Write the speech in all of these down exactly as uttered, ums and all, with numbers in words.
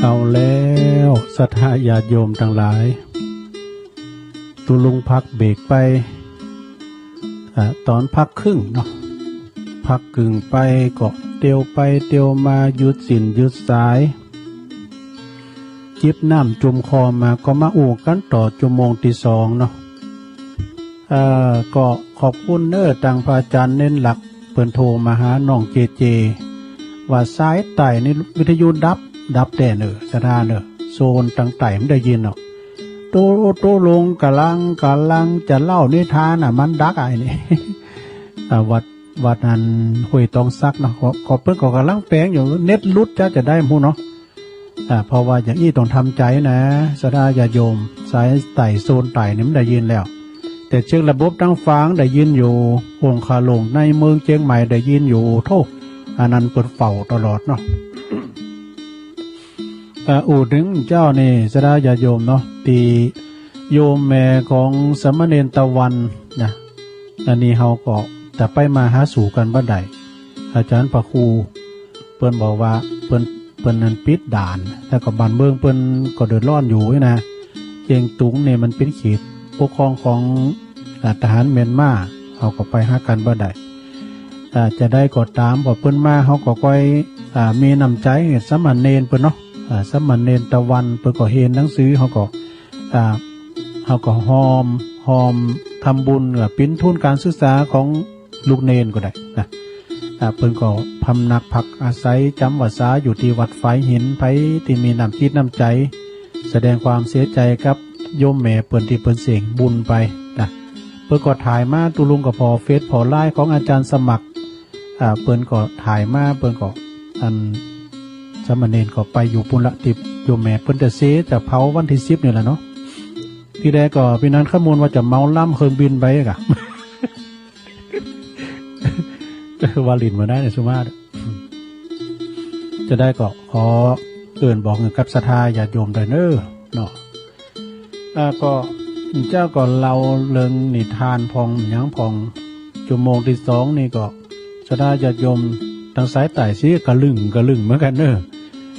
เอาแล้ว ศรัทธาญาติโยมตังหลาย ตุ๊ลุงพักเบรกไป อ่า ตอนพักครึ่งเนาะ พักครึ่งไปก็เตียวไปเตียวมา หยุดสิ้นหยุดสาย จิบน้ำจุ่มคอมา ก็มาอู้กั๋นต่อชั่วโมงตี้สองเนาะ เอ่อ ก็ขอบคุณเน้อ ตังพระอาจารย์เน้นหลัก เปิ้นโทรมาหาน้องเจเจ ว่าสายใต้นี่วิทยุดับ ดับแต๊เน้อ ศรัทธาเน้อ โซนตังใต้บ่ได้ยินเนาะ ตุ๊ ตุ๊ลุงก่ำลัง ก่ำลังจะเล่านิทานน่ะ มันดับไอ้นี่ อ่า วัด วัดอันห้วยตองสักเนาะ ก็ ก็เปิ้นก็ก่ำลังแปลงอยู่ เน็ตหลุดจะ จะได้บ่ฮู้เนาะ อ่า เพราะว่าอย่างอี้ต้องทำใจนะ ศรัทธาญาติโยม สายใต้โซนใต้นี่บ่ได้ยินแล้ว แต่เชิงระบบตังฝางได้ยินอยู่ องคาหลวงในเมืองเจียงใหม่ได้ยินอยู่ โธ่ อันนั้นเปิ้นเฝ้าตลอดเนาะ อ่า อู้เถิงเจ้านี่ ศรัทธาญาติโยมเนาะ ตี้โยมแม่ของสามเณรตะวันนะ อันนี้เฮาก็จะไปมาหาสู่กั๋นบ่ได้ อาจารย์พระครู เปิ้นบอกว่าเปิ้น เปิ้นนั้นปิดด่าน แล้วก็บ้านเมืองเปิ้นก็เดือดร้อนอยู่นี่นะ เจียงตุงนี่มันเป็นเขตปกครองของ อ่า ทหารเมียนมา เฮาก็ไปหากั๋นบ่ได้ อ่า จะได้ก็ต๋าม พอเปิ้นมา เฮาก็ค่อย อ่า มีน้ำใจ๋ สามเณรเปิ้นเนาะ อ่า สามเณรตะวัน เปิ้นก็เฮียนหนังสือ เฮาก็ อ่า เฮาก็ฮอม ฮอมทำบุญ อ่า เป๋นทุนการศึกษาของลูกเณรก็ได้นะ อ่า เปิ้นก็พำนักพักอาศัยจ๋ำวรรษาอยู่ตี้วัดฝายหิน ใผตี้มีน้ำจิตน้ำใจ๋ แสดงความเสียใจกับโยมแม่เปิ้นตี้เปิ้นเสี้ยงบุญไปนะ เปิ้นก็ถ่ายมา ตุ๊ลุงก็ผ่อเฟซผ่อไลน์ของอาจารย์สมัคร อ่า เปิ้นก็ถ่ายมา เปิ้นก็ อัน สามเณรก็ไปอยู่ปู้นละ ตี้โยมแม่เปิ้นจะเสีย จะเผาวันตี้สิบนี่แหละเนาะ ตี้แรกก็ปี้นันขมูลว่าจะเหมาลำเครื่องบินไปก่ะ ว่าหลิ้นมาได้เนี่ย สุมาตร จะได้ก็ขอเอิ้นบอกกับศรัทธาญาติโยมด้วยเน้อเนาะ อ่า ก็เจ้าก็เล่าเรื่องนิทานพ่องหยังพ่อง ชั่วโมงตี้สองนี่ก็ศรัทธาญาติโยมตังสายใต้สิกะลึ่งกะลึ่งเหมือนกั๋นเน้อ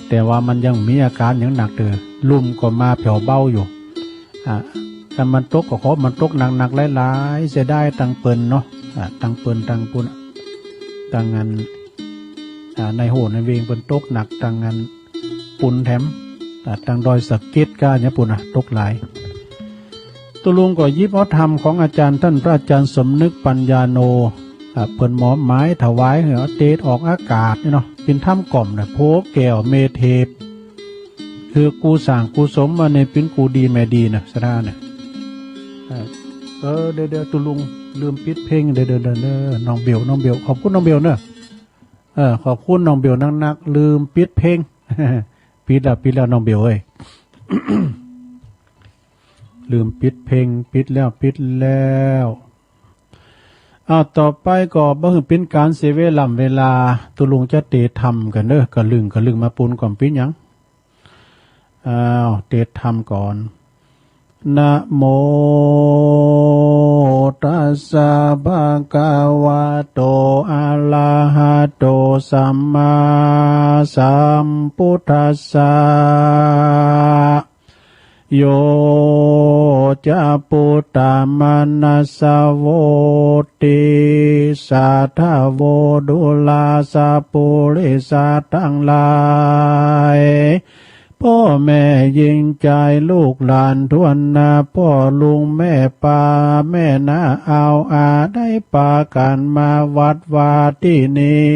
แต่ว่ามันยังมีอาการหยังหนักเตื้อ ลมก็มาแผ่วเบาอยู่ อ่า คันมันตกก็ขอมันตกหนักๆ หลายๆ เสียดายตังเปิ้นเนาะ อ่า ตังเปิ้นตังปู้น ตังอัน อ่า ในโฮ่ในเวงเปิ้นตกหนัก ตังอันปูนแถม อ่า ตังดอยสะเก็ดก้าเนี่ยปู้นนะ ตกหลาย ตุ๊ลุงก็หยิบเอาธรรมของอาจารย์ต้านพระอาจารย์สมนึกปัญญาโน อ่า เปิ้นมอบหมายถวายหื้อเอาเตสออกอากาศนี่เนาะ เป๋นธรรมกล่อมนะ โพแก้วเมธเทพ คือกู้สร้างกู้สมมาเนี่ยเป๋นกู้ดีแม่ดีนะ ศรัทธาเนี่ย เออ เออ เดี๋ยวๆ ตุ๊ลุงลืมปิดเพลง เดี๋ยวๆ เดี๋ยวๆ เดี๋ยวๆ น้องเบล น้องเบล ขอบคุณน้องเบลเนอะ เออ ขอบคุณน้องเบลนักๆ ลืมปิดเพลง ปิดแล้ว ปิดแล้ว น้องเบลเอ้ย ลืมปิดเพลง ปิดแล้ว ปิดแล้ว อ้าว ต่อไปก็บ่หื้อเป๋นก๋านเสียเวล่ำเวลา ตุ๊ลุงจะเตสธรรมก่อนเนอะ กะลึ่งกะลึ่งมาปู้นก่อน เป๋นหยัง อ้าว เตสธรรมก่อน นะโมตัสสะ ภะคะวะโต อะระหะโต สัมมาสัมพุทธัสสะ โย จะ ปุตตะ มะนะสะ โวติ สะทะโว ดูราสะ ปุริสะตังหลาย ป้อแม่ญิงจายลูกหลานถ้วนหน้า ป้อลุงแม่ป้าแม่น้าอาวอา ได้ปากั๋นมาวัดวาตี้นี้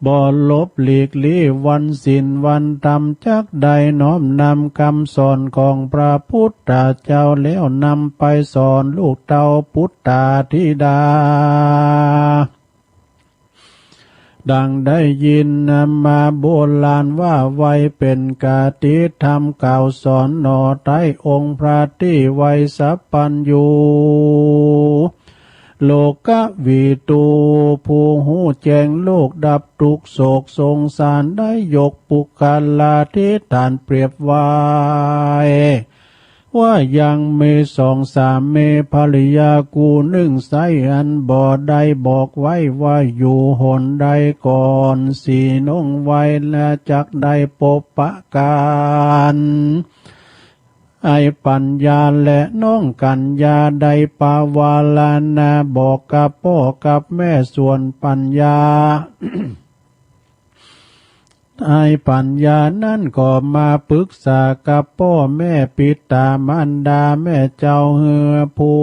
บ่หลบหลีกลี้วันศีลวันธรรม จักได้น้อมนำกำสอนของพระพุทธเจ้า แล้วนำไปสอนลูกเต้าปุตตาธิดา ดังได้ยินมาโบราณว่าไว้ เป๋นคติธรรมกล่าวสอนหน่อไต๊องค์พระตี้ไว้สัพพัญญู โลกวิทู ผู้ฮู้แจ้งโลกดับทุกข์โศกสงสาร ได้ยกปุคคลาธิฐานเปรียบไว้ ว่ายังมีสองสามีภรรยาคู่หนึ่งไซร้ อันบ่ได้บอกไว้ว่าอยู่หนใดก่อน สี่ นงไว้และจักได้พบปะกัน ไอ้ปัญญาและน้องกัญญาได้ปวารณาบอกกับพ่อกับแม่ ส่วนปัญญา ไอ้ปัญญานั้นก็มาปรึกษากับพ่อแม่ปิตามารดาแม่เจ้าเฮือ ผู้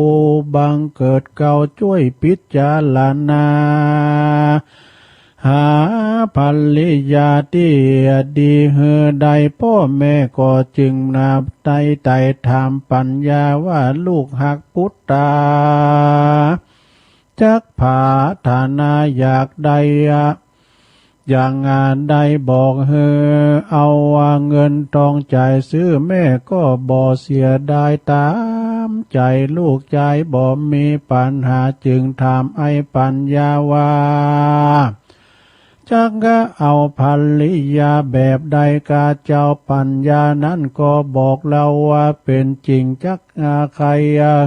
บังเกิดเกล้าจ้วยพิจารณา หาภรรยาตี้ดีเฮือได้ พ่อแม่ก็จึงนับได้ไต่ถามปัญญาว่า ลูกฮักปุตตา จักผาถนาอยากได้อะ อย่างอาจได้บอกเฮือเอาเงินทองจ่ายซื้อ แม่ก็บ่เสียดายตามใจ ลูกชายบ่มีปัญหา จึงถามไอ้ปัญญาว่า จักเอาภริยาแบบใดกาเจ้า ปัญญานั้นก็บอกเล่าว่า เป็นจริงจักใคร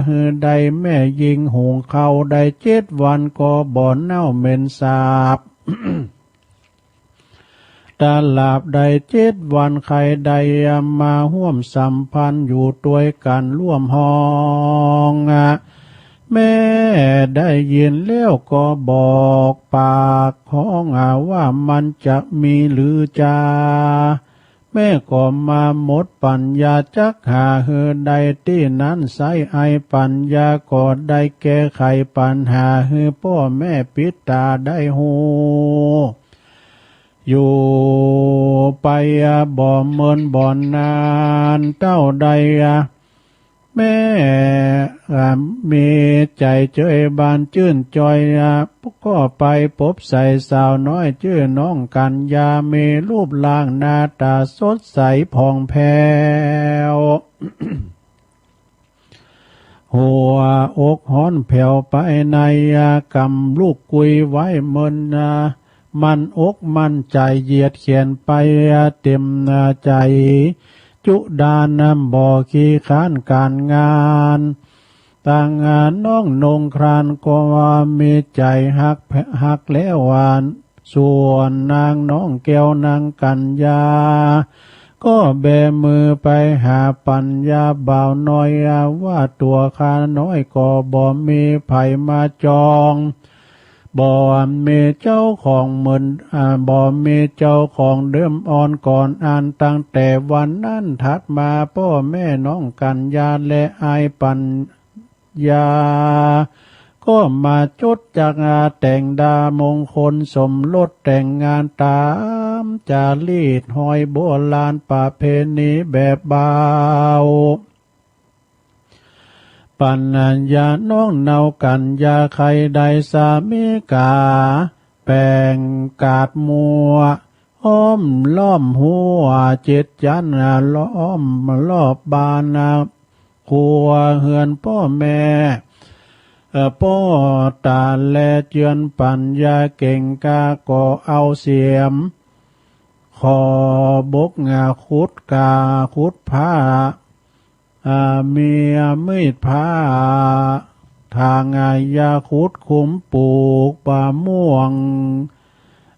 เฮือได้ แม่ญิงหุงข้าวได้เจ็ดวันก็บ่เน่าเหม็นสาบ ตราบได้เจ็ดวันใครได้มาร่วมสัมพันธ์อยู่ด้วยกันร่วมห้อง แม่ได้ยินแล้วก็บอกปากฮ้องว่า มันจะมีหรือจา แม่ก็มาหมดปัญญา จักหาเฮือได้ตี้นั้นไซร้ ไอ้ปัญญาก็ได้แก้ไขปัญหาเฮือพ่อแม่ปิตาได้ฮู้ อยู่ไปบ่เมินบ่นานเต้าใด แม่มีใจเจยบานจื้นจอย ก็ไปปบใส่สาวน้อยจื้อน้องกัญญา มีรูปร่างหน้าตาสดใสผ่องแผ้ว หัวอกฮ้อนแผ้วไปใน กำลูกกุยไว้เมิน มั่นอกมั่นใจเหยียดแขนไปเต็มใจ จุดาน้ำบ่ขี้ค้านการงาน ต่างน้องนงครานก็ว่ามีใจฮักฮักแล้วหวาน ส่วนนางน้องแก้วนางกัญญา ก็แบมือไปหาปัญญาบ่าวน้อย ว่าตัวข้าน้อยก็บ่มีไผมาจอง บ่มีเจ้าของเหมือน อ่า บ่มีเจ้าของเดิมอ่อนก่อนอัน ตั้งแต่วันนั้นถัดมาพ่อแม่น้องกัญญาและอ้ายปัญญา ก็มาจดจักแต่งดามงคลสมรสแต่งงานตามจารีตฮอยโบราณประเพณีแบบบ่าว ปัญญาน้องเนากัญญาใครได้สามีกา แปลงกาดมัว อ้อมล้อมหัวเจ็ดจันทร์ ล้อมรอบบ้านครัวเฮือนพ่อแม่ เอ่อ ป้อตาแลเจือนปัญญาเก่งกาก็เอาเสียม ขอบกงาขุดกาขุดผ้า อ่า มีมีดผ้า ทางอายาขุดขุมปลูกบ่าม่วง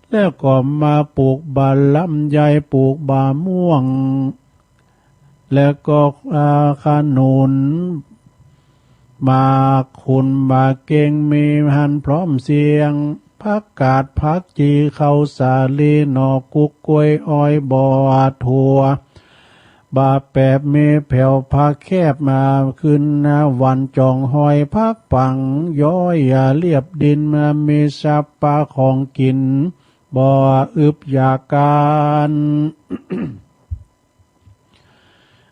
แล้วก็มาปลูกบ่าลำไยปลูกบ่าม่วง แล้วก็ อ่า ขนุน หมากขุนหมากเกงมีหันพร้อมเสียง ผักกาดผักจีข้าวสาลีหน่อกุกกล้วยอ้อยบ่อถั่ว บ่าแปบมีแผวผักแคบมาขึ้นหน้าวันจองหอยผักปังย้อยอย่าเรียบดินมามีสัพพะของกินบ่อึบอยากการ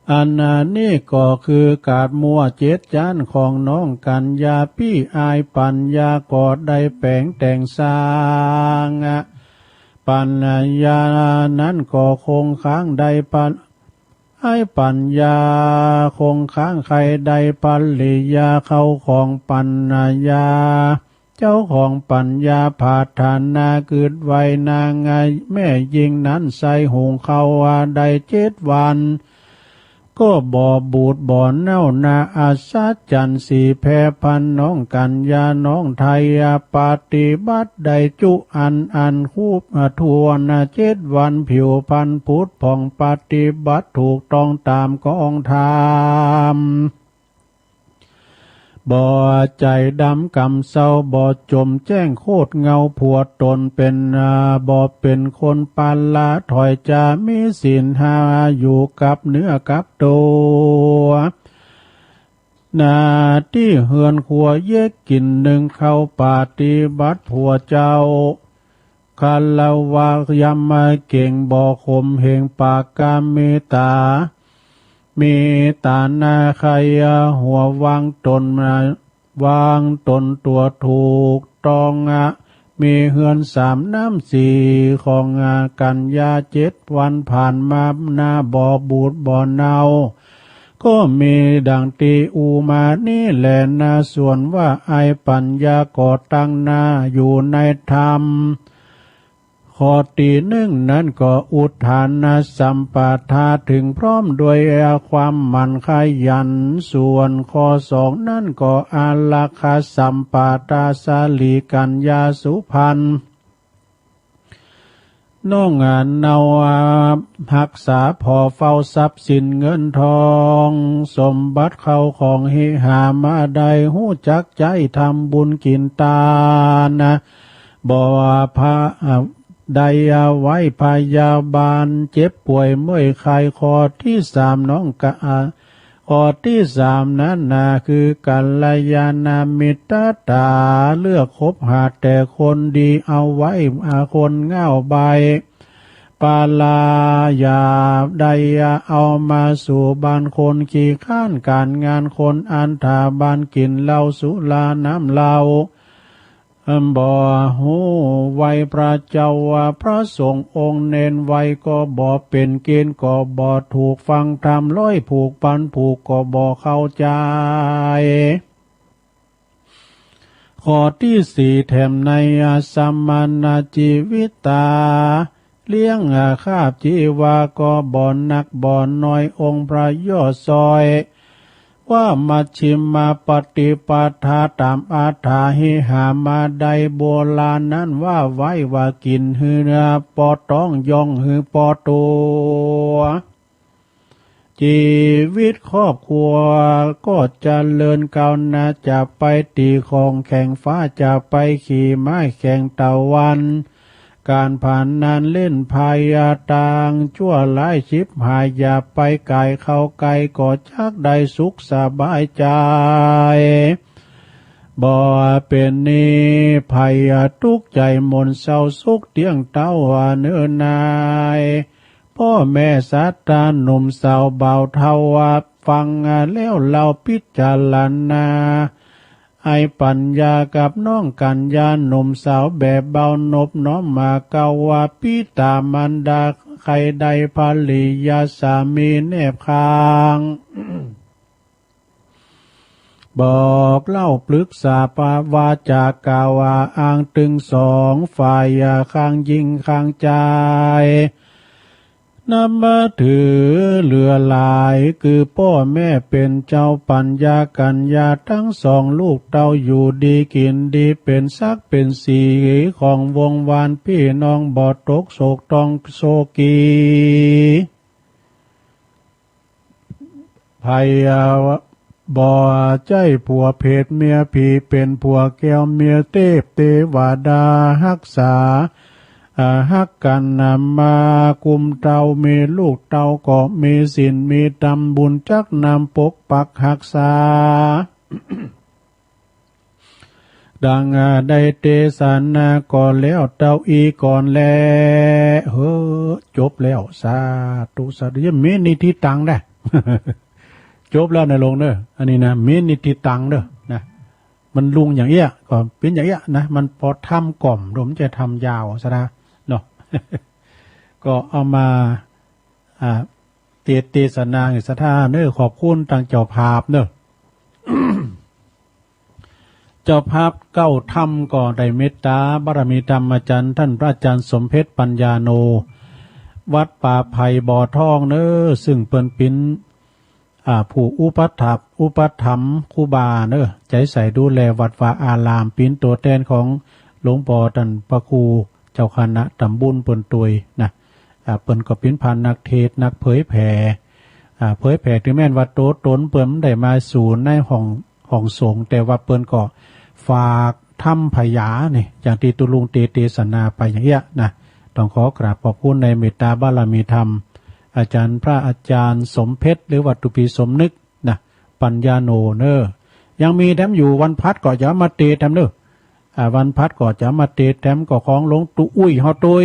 อันนี้ก็คือกาดมัวเจ็ดจันทร์ของน้องกัญญา ปี้อายปัญญาก็ได้แปลงแต่งสร้าง ปัญญานั้นก็คงค้างได้ปัญ ไอ้ปัญญาคงค้างใครได้ภริยาเข้าของปัญญา เจ้าของปัญญาผาดฐานะกึดไว้นางแม่ญิงนั้นใส่หุงข้าวได้เจ็ดวัน ก็บ่บูดบ่เน่านา อัศจรรย์สีแพร่พันธุ์ น้องกัญญาน้องไทย ปฏิบัติได้จุอันอัน ครบถ้วนเจ็ดวัน ผิวพรรณผุดผ่อง ปฏิบัติถูกต้องตามกองธรรม บ่ใจดำกำเศร้า บ่จมแจ้งโคตรเงา ผัวตนเป็น อ่า บ่เป็นคนปาละ ถอยจะมีศีลห้า อยู่กับเนื้อกับตัว หน้าตี้เฮือนครัว เย็กกินนึ่งข้าว ปฏิบัติผัวเจ้า คารวะยำเก่ง บ่ข่มเหง ปากกาเมตตา เมตตานาใคร หัววางตน วางตนตัวถูกต้อง มีเฮือนสามน้ำสี่ของ กัญญาเจ็ดวันผ่านมา หน้าบ่บูดบ่เน่า ก็มีดังตี้อู้มานี้แลนา ส่วนว่าไอ้ปัญญาก็ตั้งหน้าอยู่ในธรรม ข้อตี้หนึ่งนั้นก็อุทานสัมปทา ถึงพร้อมด้วยความหมั่นขยัน ส่วนข้อสองนั้นก็อารักขาสัมปทา สลีกัญญาสุพรรณ น้องเนา ฮักษาผ่อเฝ้าทรัพย์สินเงินทอง สมบัติเข้าของที่หามาได้ ฮู้จักใจ๊ทำบุญกินตาน บ่ว่าพระ ได้ไว้พยาบาล เจ็บป่วยเมื่อยไข้ ข้อตี้สามน้องกะ ข้อตี้สามนั้นนา คือกัลยาณมิตรตา เลือกคบหาแต่คนดี เอาไว้ อา คนเหง้าใบ้ ปาลา อย่าได้เอามาสู่บ้านคนขี้ค้านการงาน คนอันธพาลกินเหล้าสุราน้ำเหล้า บ่ฮู้ไหว้พระเจ้าว่าพระสงฆ์องค์เน้นไว้ ก็บ่เป็นเกณฑ์ ก็บ่ถูกฟังธรรม ร้อยผูกพันผูกก็บ่เข้าใจ๋ ข้อตี้สี่แถมใน สมณชีวิตา เลี้ยงคาบชีวา ก็บ่หนักบ่น้อย องค์พระย่อซอย ว่ามัชฌิมาปฏิปทา ตามอัตถาหิหามาได้ โบราณนั้นว่าไว้ว่ากินหื้อปอต้อง ย่องหื้อปอตัว ชีวิตครอบครัวก็เจริญก้าวหน้า จะไปตีของแข่งฟ้า จะไปขี่ม้าแข่งตะวัน การพนันเล่นไพ่ต่างชั่วร้ายชิบหาย อย่าไปไกลเข้าใกล้ ก็จักได้สุขสบายใจ๋ บ่เป็นหนี้ภัยทุกข์ใจ๋ หม่นเศร้าโศกเตี้ยงเต้าเนิ่นนาย พ่อแม่ศรัทธาหนุ่มสาวบ่าวเฒ่า ฟังแล้วเล่าพิจารณา ให้ปัญญากับน้องกัญญาหนุ่มสาวแบบเบานบน้อมมา กล่าวว่าปิตามารดาใครได้ภริยาสามีแนบข้าง บอกเล่าปรึกษาปะวาจากล่าวอ้างตึงสองฝ่าย ข้างหญิงข้างชาย นับถือเหลือหลาย คือป้อแม่เป๋นเจ้าปัญญากัญญา ตึงสองลูกเต้าอยู่ดีกินดี เป๋นศักดิ์เป๋นศรีของวงศ์วาน ปี้น้องบ่ตกโศกต้องโศกี ไผบ่ใจ้ผัวเพศเมียผี เป๋นผัวแก้วเมียเทพเตวดาฮักษา อ่า ฮักกั๋นนำมากุมเต้า มีลูกเต้าก็มีศีลมีธรรม บุญจักนำปกปักฮักษา ดังได้เตสนาก็แล้วเต้าอี้ก่อนแล เฮ้อ จบแล้ว สาธุ สาธุ ยังมีนิทธิตังเด้อ จบแล้วนะโลงเด้อ อันนี้นะ มีนิทธิตังเด้อ นะ มันลุงอย่างเอี้ย ก็เป๋นอย่างเอี้ยนะ มันปอทำก่อม โดมจะทำยาวซะนะ เนาะ ก็เอามา อ่า เตส เตสนาหื้อศรัทธาเนอะ ขอบคุณตางเจ้าภาพเนอะ เจ้าภาพเก้าถ้ำก็ได้เมตตาบารมีธรรมอาจารย์ ท่านพระอาจารย์สมเพชรปัญญาโน วัดป่าไผ่บ่อทองเนอะ ซึ่งเปิ้นเป๋น อ่า ผู้อุปัฏฐับ อุปัฏฐัมภ์ครูบาเนอะ ใจ๊ใส่ดูแลวัดวาอาราม เป๋นตั๋วแตนของหลวงปอต้านพระครูเจ้าคณะตำบลเปิ้นตวยนะ อ่า เปิ้นก็เป๋นพระนักเทศน์ นักเผยแผ่ อ่า เผยแผ่ เถิงแม้นว่าตั๋วตนเปิ้นบ่ได้มาสู่ในห้อง ห้องสงฆ์ แต่ว่าเปิ้นก็ฝากธรรมผยานี่ อย่างตี้ตุ๊ลุงเตเตสนาไปอย่างเอี้ยนะ ต้องขอกราบขอบคุณในเมตตาบารมีธรรม อาจารย์ พระอาจารย์สมเพชร หรือว่าตุ๊ปีสมนึกนะ ปัญญาโนเนอะ ยังมีแถมอยู่ วันพัดก็จะเอามาเตแถมเนอะ อ่า วันพัดก็จะเอามาเตแถม ก็ของหลวงตุ๊อุ้ยเฮาตวย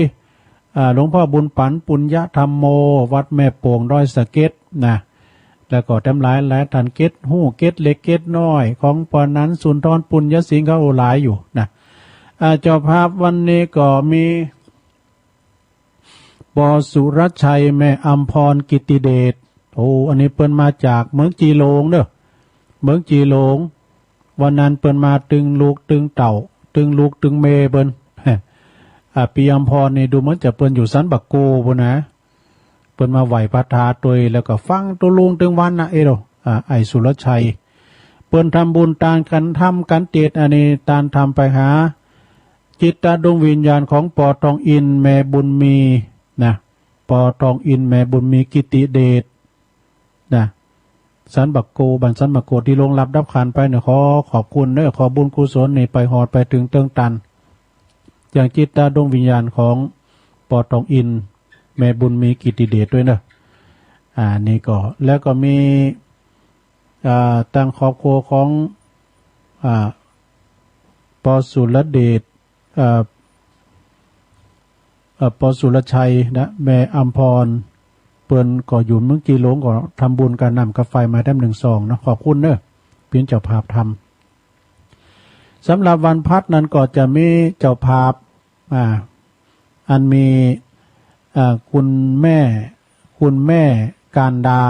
อ่า หลวงพ่อบุญปัน ปุญญธรรมโม วัดแม่โป่งดอยสะเก็ดนะ แล้วก็แถมหลายหลายต้าน เก็ดฮู้ เก็ดเล็ก เก็ดน้อย ของปอนันต์ สุนทร ปุญญสิงห์ เขาหลายอยู่นะ อ่า เจ้าภาพวันนี้ก็มี ปอสุรชัย แม่อำพร กิตติเดช โอ้ อันนี้เปิ้นมาจากเมืองจีหลงเนอะ เมืองจีหลง วันนั้นเปิ้นมาตึงลูกตึงเต้า ตึงลูกตึงเมย์เปิ้น อ่า ปีอำพรนี่ดูเหมือนจะเปิ้นอยู่สันป่าโกพู้นนะ เปิ้นมาไหว้พระธาตุตวย แล้วก็ฟังตุ๊ลุงตึงวันนะ เอโด อ่า ไอ้สุรชัย เปิ้นทำบุญตานกันทำกันเตศน์ อันนี้ตานทำไปหา จิตดวงวิญญาณของปอทองอินทร์ แม่บุญมีนะ ปอทองอินทร์ แม่บุญมี กิตติเดชนะ สันป่าโก บ้านสันป่าโก ตี้ล่วงลับดับขันไปเนี่ย ขอขอบคุณเนอะ ขอบุญกุศลนี่ไปฮอดไปเถิงเติงตัน อย่างจิตดวงวิญญาณของปอทองอินทร์ แม่บุญมี กิตติเดชตวยเนอะ อ่า นี่ก็ แล้วก็มี อ่า ตางครอบครัวของ อ่า ปอสุรเดช อ่า อ่า ปอสุรชัยนะ แม่อำพร เปิ้นก็อยู่เมืองจีหลง ก็ทำบุญกับน้ำกับไฟมาแถมหนึ่งซองเนาะ ขอบคุณเนอะ เป๋นเจ้าภาพทำ สำหรับวันพัดนั้นก็จะมีเจ้าภาพ อ่า อันมี อ่า คุณแม่ คุณแม่การดา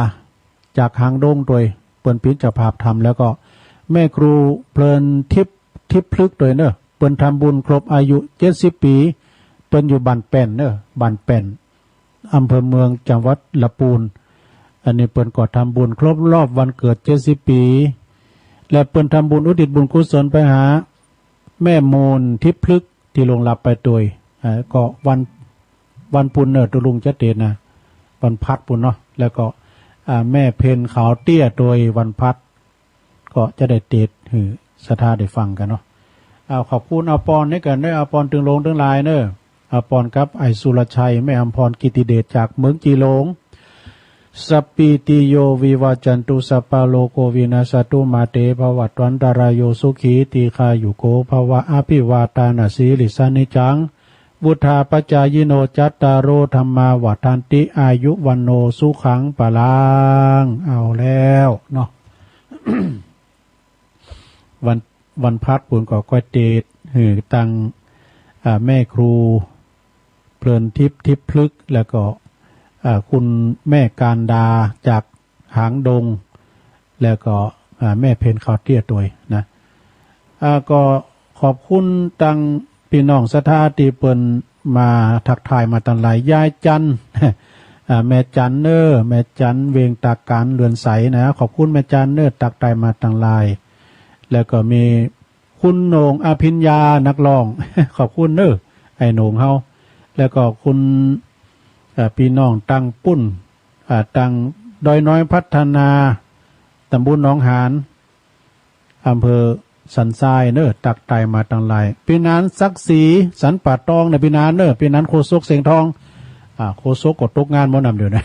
จากหางดงตวย เปิ้นเป๋นเจ้าภาพทำ แล้วก็แม่ครูเพลินทิพย์ ทิพย์พฤกษ์ตวยเนอะ เปิ้นทำบุญครบอายุเจ็ดสิบปี เปิ้นอยู่บ้านแป้นเนอะ บ้านแป้น อำเภอเมือง จังหวัดลำพูน อันนี้เปิ้นก็ทำบุญครบรอบวันเกิดเจ็ดสิบปี และเปิ้นทำบุญอุทิศบุญกุศลไปหา แม่มูลทิพย์พฤกษ์ตี้ล่วงลับไปตวย อ่า ก็วัน วันปูนเนอะ ตุ๊ลุงจะเตศน์นะ วันพัดปูนเนาะ แล้วก็ อ่า แม่เพ็ญขาวเตี้ยตวย วันพัด ก็จะได้เตศน์หื้อศรัทธาได้ฟังกั๋นเนาะ เอา ขอบคุณอาปอนนี่กั๋นเนอะ อาปอนตึงหลงตึงหลายเนอะ อาปอนกับไอ้สุรชัย แม่อำพร กิตติเดช จากเมืองจีหลง สัพพีติโย วิวัชชันตุ สัพพะโรโค วินัสสะตุ มาเต ภวัตวันตะราโย สุขี ทีฆายุโก ภะวะ อะภิวาทานะสีลิสสะ นิจจัง วุฑฒาปะจายิโน จัตตาโร ธัมมา วัฑฒันติ อายุ วัณโณ สุขัง พะลัง เอาแล้วเนาะ วัน วันพัดปูนก็ก้อยเตศน์หื้อตัง อ่า แม่ครู เพลินทิพย์ ทิพย์พฤกษ์ แล้วก็ อ่า คุณแม่การดา จากหางดง แล้วก็ อ่า แม่เพ็ญขาวเตี้ยตวยนะ อ่า ก็ขอบคุณตังปี้น้องศรัทธาตี้เปิ้นมาทักทายมาตังหลาย ยายจันทร์ อ่า แม่จันทร์เนอะ แม่จันทร์ เวงตาการ เรือนใสนะ ขอบคุณแม่จันทร์เนอะ ทักทายมาตังหลาย แล้วก็มี คุณโหน่ง อภิญญา นักร้อง ขอบคุณเนอะ ไอ้โหน่งเฮา แล้วก็คุณ เอ่อ ปี้น้องตังปุ้น อ่า ตังดอยน้อยพัฒนา ตำบลหนองหาน อำเภอสันทรายเนอะ ทักทายมาตังหลาย ปี้นาน ศักดิ์ศรี สันป่าตองเนอะ ปี้นานเนอะ ปี้นาน โฆษกเสียงทอง อ่า โฆษกก็ตกงานหมดนำเดี๋ยวนี้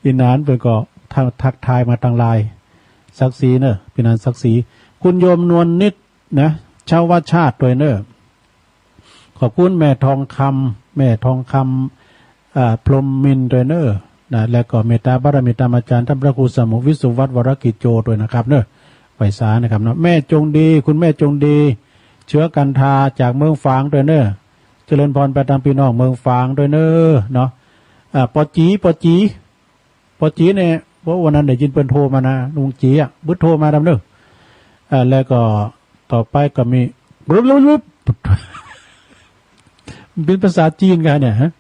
ปี้นานเปิ้นก็ทัก ทักทายมาตังหลาย ศักดิ์ศรีเนอะ ปี้นาน ศักดิ์ศรี คุณโยมนวลนิด นะ ชาวชาติตวยเนอะ ขอบคุณแม่ทองคำ แม่ทองคำ อ่า พรหมมินทร์ตวยเนอะ นะ แล้วก็เมตตาบารมีตามอาจารย์ท่านพระครูสมุทรวิสุวัฒน์ วรกิจโจตวยนะครับเนอะ ไหว้สานะครับเนาะ แม่จงดี คุณแม่จงดี เชื้อกันทา จากเมืองฝางตวยเนอะ เจริญพรไปตางปี้น้องเมืองฝางตวยเนอะ เนาะ อ่า ปอจี ปอจี ปอจีเนี่ย เพราะวันนั้นได้ยินเปิ้นโทรมานะ ลุงจีอะ บึดโทรมาดำเนอะ อ่า แล้วก็ต่อไปก็มี มันเป็นภาษาจีนกันเนี่ยฮะ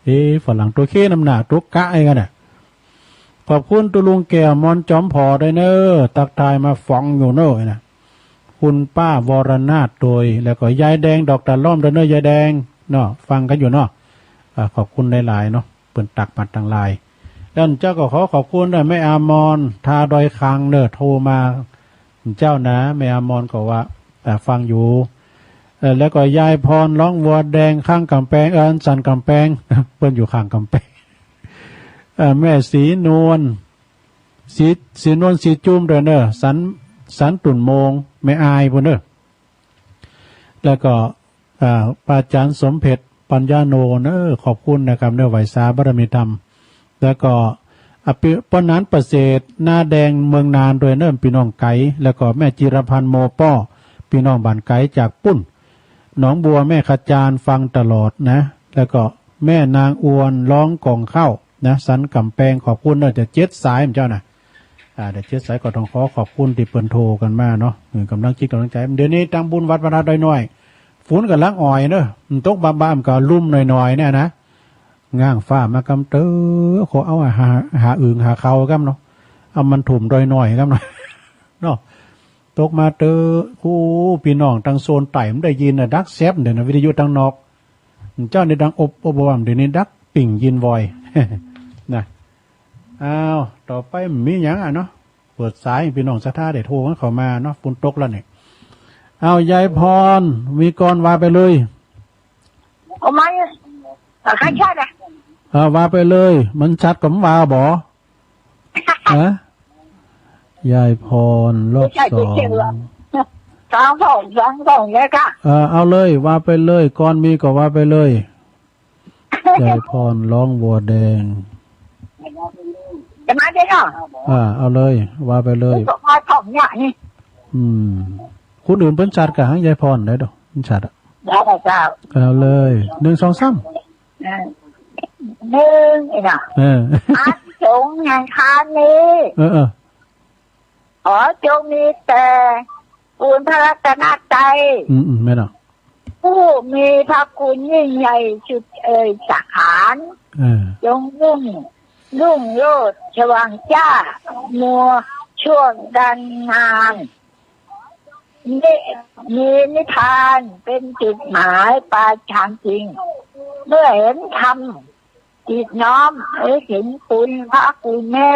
เอ๊ะ ฝรั่งตัวเคนำหน้า ตัวกะไอ้กันน่ะ ขอบคุณตุ๊ลุงแก้วมอนจอมผอด้วยเนอะ ทักทายมาฟังอยู่เนอะนะ คุณป้าวรนาถโดย แล้วก็ยายแดงดอกตาล่อมด้วยเนอะ ยายแดงเนาะ ฟังกันอยู่เนาะ อ่า ขอบคุณหลายๆ เนาะ เปิ้นตักมาตังหลาย แล้วเจ้าก็ขอขอบคุณด้วย แม่อามอน ทาดอยคังเนอะ โทรมา เจ้านะ แม่อามอนก็ว่า อ่า ฟังอยู่ เอ่อ แล้วก็ยายพรร้องวัวแดงข้างกำแพง เอ่อ สันกำแพง เปิ้นอยู่ข้างกำแพง เอ่อ แม่ศรีนวล ศรี ศรีนวล ศรีจุ่มด้วยเนอะ สัน สันตุ่นโมง แม่อายพู้นเนอะ แล้วก็ อ่า ป้าจันสมเพชร ปัญญาโนเนอะ ขอบคุณนะครับเนอะ ไหว้สาบารมีธรรม แล้วก็ อ่ะ พี่ ป้อนันประเสริฐ หน้าแดง เมืองนานด้วยเนอะ พี่น้องไกล แล้วก็แม่จิรพันธ์ โมป้อ พี่น้องบ้านไกลจากปุ้น หนองบัวแม่ขจาร ฟังตลอดนะ แล้วก็แม่นางอวน ร้องกล่องข้าวนะ สันกำแพง ขอบคุณเนอะ จะเจ็ดสายเหมือนเจ้านะ อ่า เดี๋ยวเจ็ดสายก็ต้องขอขอบคุณที่เปิ้นโทรกันมาเนาะ เออ กำลังจิตกำลังใจ เดี๋ยวนี้ตางบุญวัดพระธาตุดอยน้อย ฝนกำลังอ่อยเนอะ มันตกบ้าๆ ก็ลุ่มหน่อยๆ เนี่ยนะ ง้างฟ้ามากำเตอ ขอเอาหา หาอึ่งหาเขากำเนาะ เอามันถมดอยน้อยกำเนาะ เนาะ ตกมาเตอ คู่พี่น้องทางโซนใต้มันได้ยินนะ ดักแซบเดี๋ยวนะ วิทยุทางนอก เจ้านี่ดังอบอบอบเดี๋ยวนี้ดักปิ่งยินวอย นะ อ้าว ต่อไปมีหยังอ่ะเนาะ เปิดสายให้พี่น้องศรัทธาได้โทรกันเข้ามาเนาะ ฝนตกแล้วนี่ อ้าว ยายพร มีก่อนว่าไปเลย โอ้ไม่ เออ ข้าชาติอะ เออ ว่าไปเลย มันชัดกว่ามันว่าบ่ ฮะ ยายพร รอบ ไม่ใช่ สอง ไม่ใช่เหรอ สองสอง สองสอง เนี่ยค่ะ เออ เอาเลย ว่าไปเลย ก่อนมีก็ว่าไปเลย ยายพรร้องวัวแดง จะมาได้เหรอ อ่า เอาเลย ว่าไปเลย ไม่ต้องมาของเนี่ยนี่ อืม คนอื่นเปิ้นชัดกะหังยายพรได้ดอก เปิ้นชัดอะ ได้แล้วเจ้า เอาเลย หนึ่ง สอง สาม เออ หนึ่ง นี่นะ เออ อานิสงส์แห่งทานนี้ เออ เออ ขอจงมีแต่คุณพระรัตนตรัย อืม อืม แม่นเนาะ ผู้มีพระคุณยิ่งใหญ่สุดเอ่ยสาขาน เออ จงรุ่ง รุ่งโรจน์สว่างจ้า มัวช่วงการงาน นิ มีนิพพานเป็นจุดหมายปลายทางจริง เมื่อเห็นธรรม จิตน้อมระลึกถึงคุณพระคุณแม่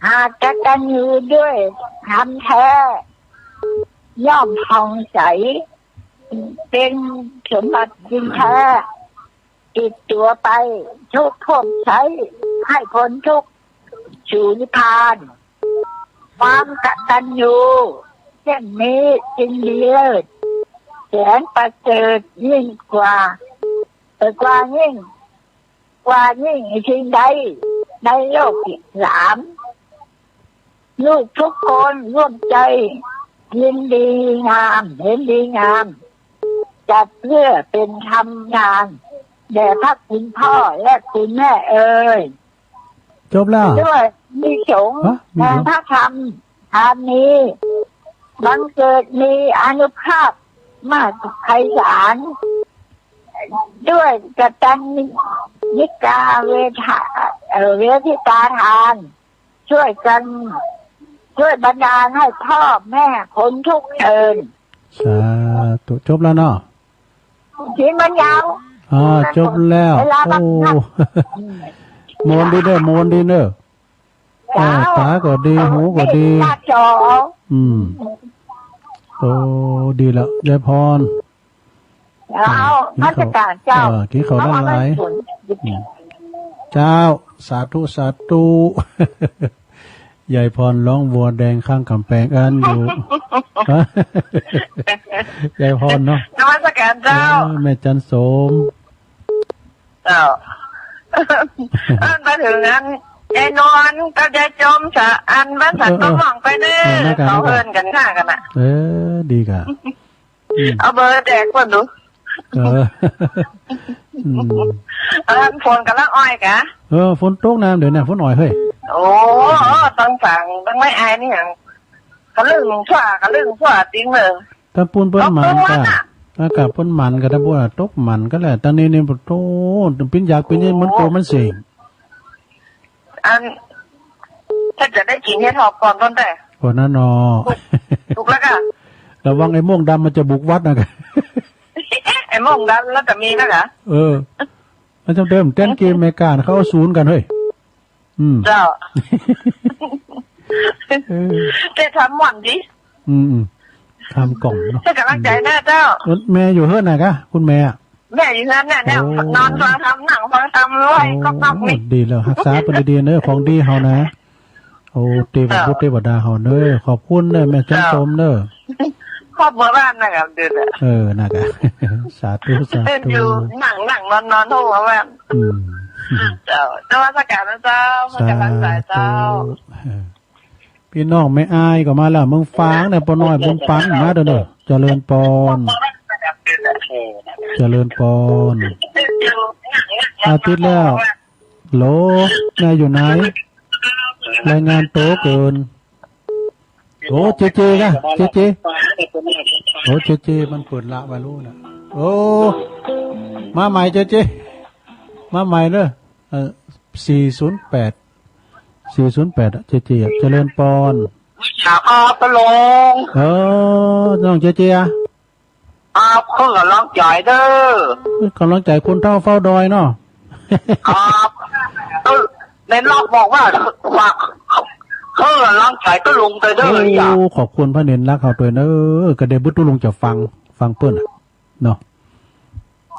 หากกตัญญูด้วยธรรมแท้ ย่อมผ่องใส เป็นสมบัติจริงแท้ ติดตัวไปทุกภพใช้ ให้พ้นทุกข์สู่นิพพาน ความกตัญญูเช่นนี้จึงดีเลิศ แสนประเสริฐยิ่งกว่า เอ่อ กว่ายิ่ง กว่ายิ่งสิ่งใดในโลกสาม ลูกทุกคนร่วมใจยินดีงาม เห็นดีงาม จัดเพื่อเป็นธรรมทานแด่พระคุณพ่อและคุณแม่เอ่ย จบแล้ว ด้วยอานิสงส์ ฮะ มี แห่ง เหรอ พระธรรมทานนี้ บังเกิดมีอานุภาพมากไพศาล ด้วยกตัญญิกาเวทา เอ่อ เวทิตาทาน ช่วยกัน ช่วยบันดาลให้พ่อแม่พ้นทุกข์เทอญ สาธุ จบแล้วเนาะ เสียงมันยาว อ่า จบแล้ว เวลามัน โอ้ ม่วนดีเด้อ ม่วนดีเด้อ เจ้า เออ ตาก็ดี หูก็ดี หน้าจอ อืม โอ้ ดีแล้ว ยายพร เอา อืม นมัสการเจ้า เออ กินข้าว เอามา หลายๆ ไว้ อืม เจ้า สาธุ สาธุ ยายพรร้องวัวแดงข้างกำแพงอันอยู่ ฮะ ยายพรเนาะ นมัสการเจ้า เออ แม่จันโสม เจ้า อันไปถึงอันยายนวลกับยายจอมสะอันบ้านสัน เออ เออ ต้นหม่องไปเด้อ เออ นั่นกัน เขาเอิ้นกันข้ากันน่ะ เออ ดีกะ อืม เอาเบอร์แจกเพิ่นดู เออ อืม อันฝนกำลังอ่อยกะ เออ ฝนตกน้ำเดี๋ยวนี้ ฝนอ่อยเฮ้ย โอ้ ตั้งฝั่ง ตั้งไม่อายนี่หยัง กะลึ่งชั่ว กะลึ่งชั่วจริงเลย ตางปูนเปิ้นหมั่นกะ ตกตรงนั้นน่ะ อากาศเปิ้นหมั่นกะ ตางปูนอะ ตกหมั่นกะแหละ ตางนี้นี่ โอ้ ปิ้นอยากปิ้นนี่ โอ้ มันโกมันเสง เ อัน ถ้าจะได้กินเห็ดหอมก่อนต้นแต่ ก่อนนั้นเนาะ ถูกแล้วค่ะ ระวังไอ้ม่วงดำมันจะบุกวัดนะกะ ไอ้ม่วงดำแล้วจะมีนะคะ เออ มันจะเดิมแต้นเกมอเมริกาน่ะ เขาเอาศูนย์กันเฮ้ย อืม เจ้า เออ แต่ทำหม่อนดิ อืมอืม ทำกล่องเนาะ ให้กำลังใจแน่เจ้า แม่อยู่เฮือนน่ะกะ คุณแม่อะ แม่อยู่เฮือนน่ะเนี่ย โอ้ นอนฟังธรรม นั่งฟังธรรม โอ้ ไว้ก๊อกๆ นี่ ดีแล้ว รักษาเปิ้นดีๆ เนอะ ของดีเฮานะ โอ้ เทวบุตร เจ้า เทวดาเฮาเนอะ ขอบคุณเนอะ แม่จันทร์ เจ้า ชมเนอะ ครอบครัวบ้านนะครับ เดือนละ เออ น่ะกะ สาธุ สาธุ อยู่ นั่งๆ นอนๆ ห้องละบ้าน อืม เจ้า นมัสการนะเจ้า พระกำลังใจเจ้า สาธุ เออ พี่น้องแม่อายก็มาแล้ว เมืองฝางเนี่ย ป้อน้อยบุญปันมาเด้อเนอะ เจริญปอน เจริญปอน อาทิตย์แล้ว โหล แม่อยู่ไหน รายงานโตเกิน โอ้ เจเจกะ เจเจ โอ้ เจเจ มันเปิดละวาลูน่ะ โอ้ มาใหม่ เจเจ มาใหม่เนอะ เออ สี่ศูนย์แปด สี่ศูนย์แปดอะ เจเจอะ เจริญปอน ครับ ตะลง เออ น้องเจเจอะ ครับ เพิ่งกำลังใจเด้อ กำลังใจคนเฒ่าเฝ้าดอยเนาะ ครับ เออ ในรอบบอกว่า ฝาก เพิ่งกำลังใจตะลงไปเด้อ โอ้ อย่า ขอบคุณพระเนนรักเฮาตัวยเนอะ ก็ได้บุตรตะลงจะฟัง ฟังเปิ้นอะ เนาะ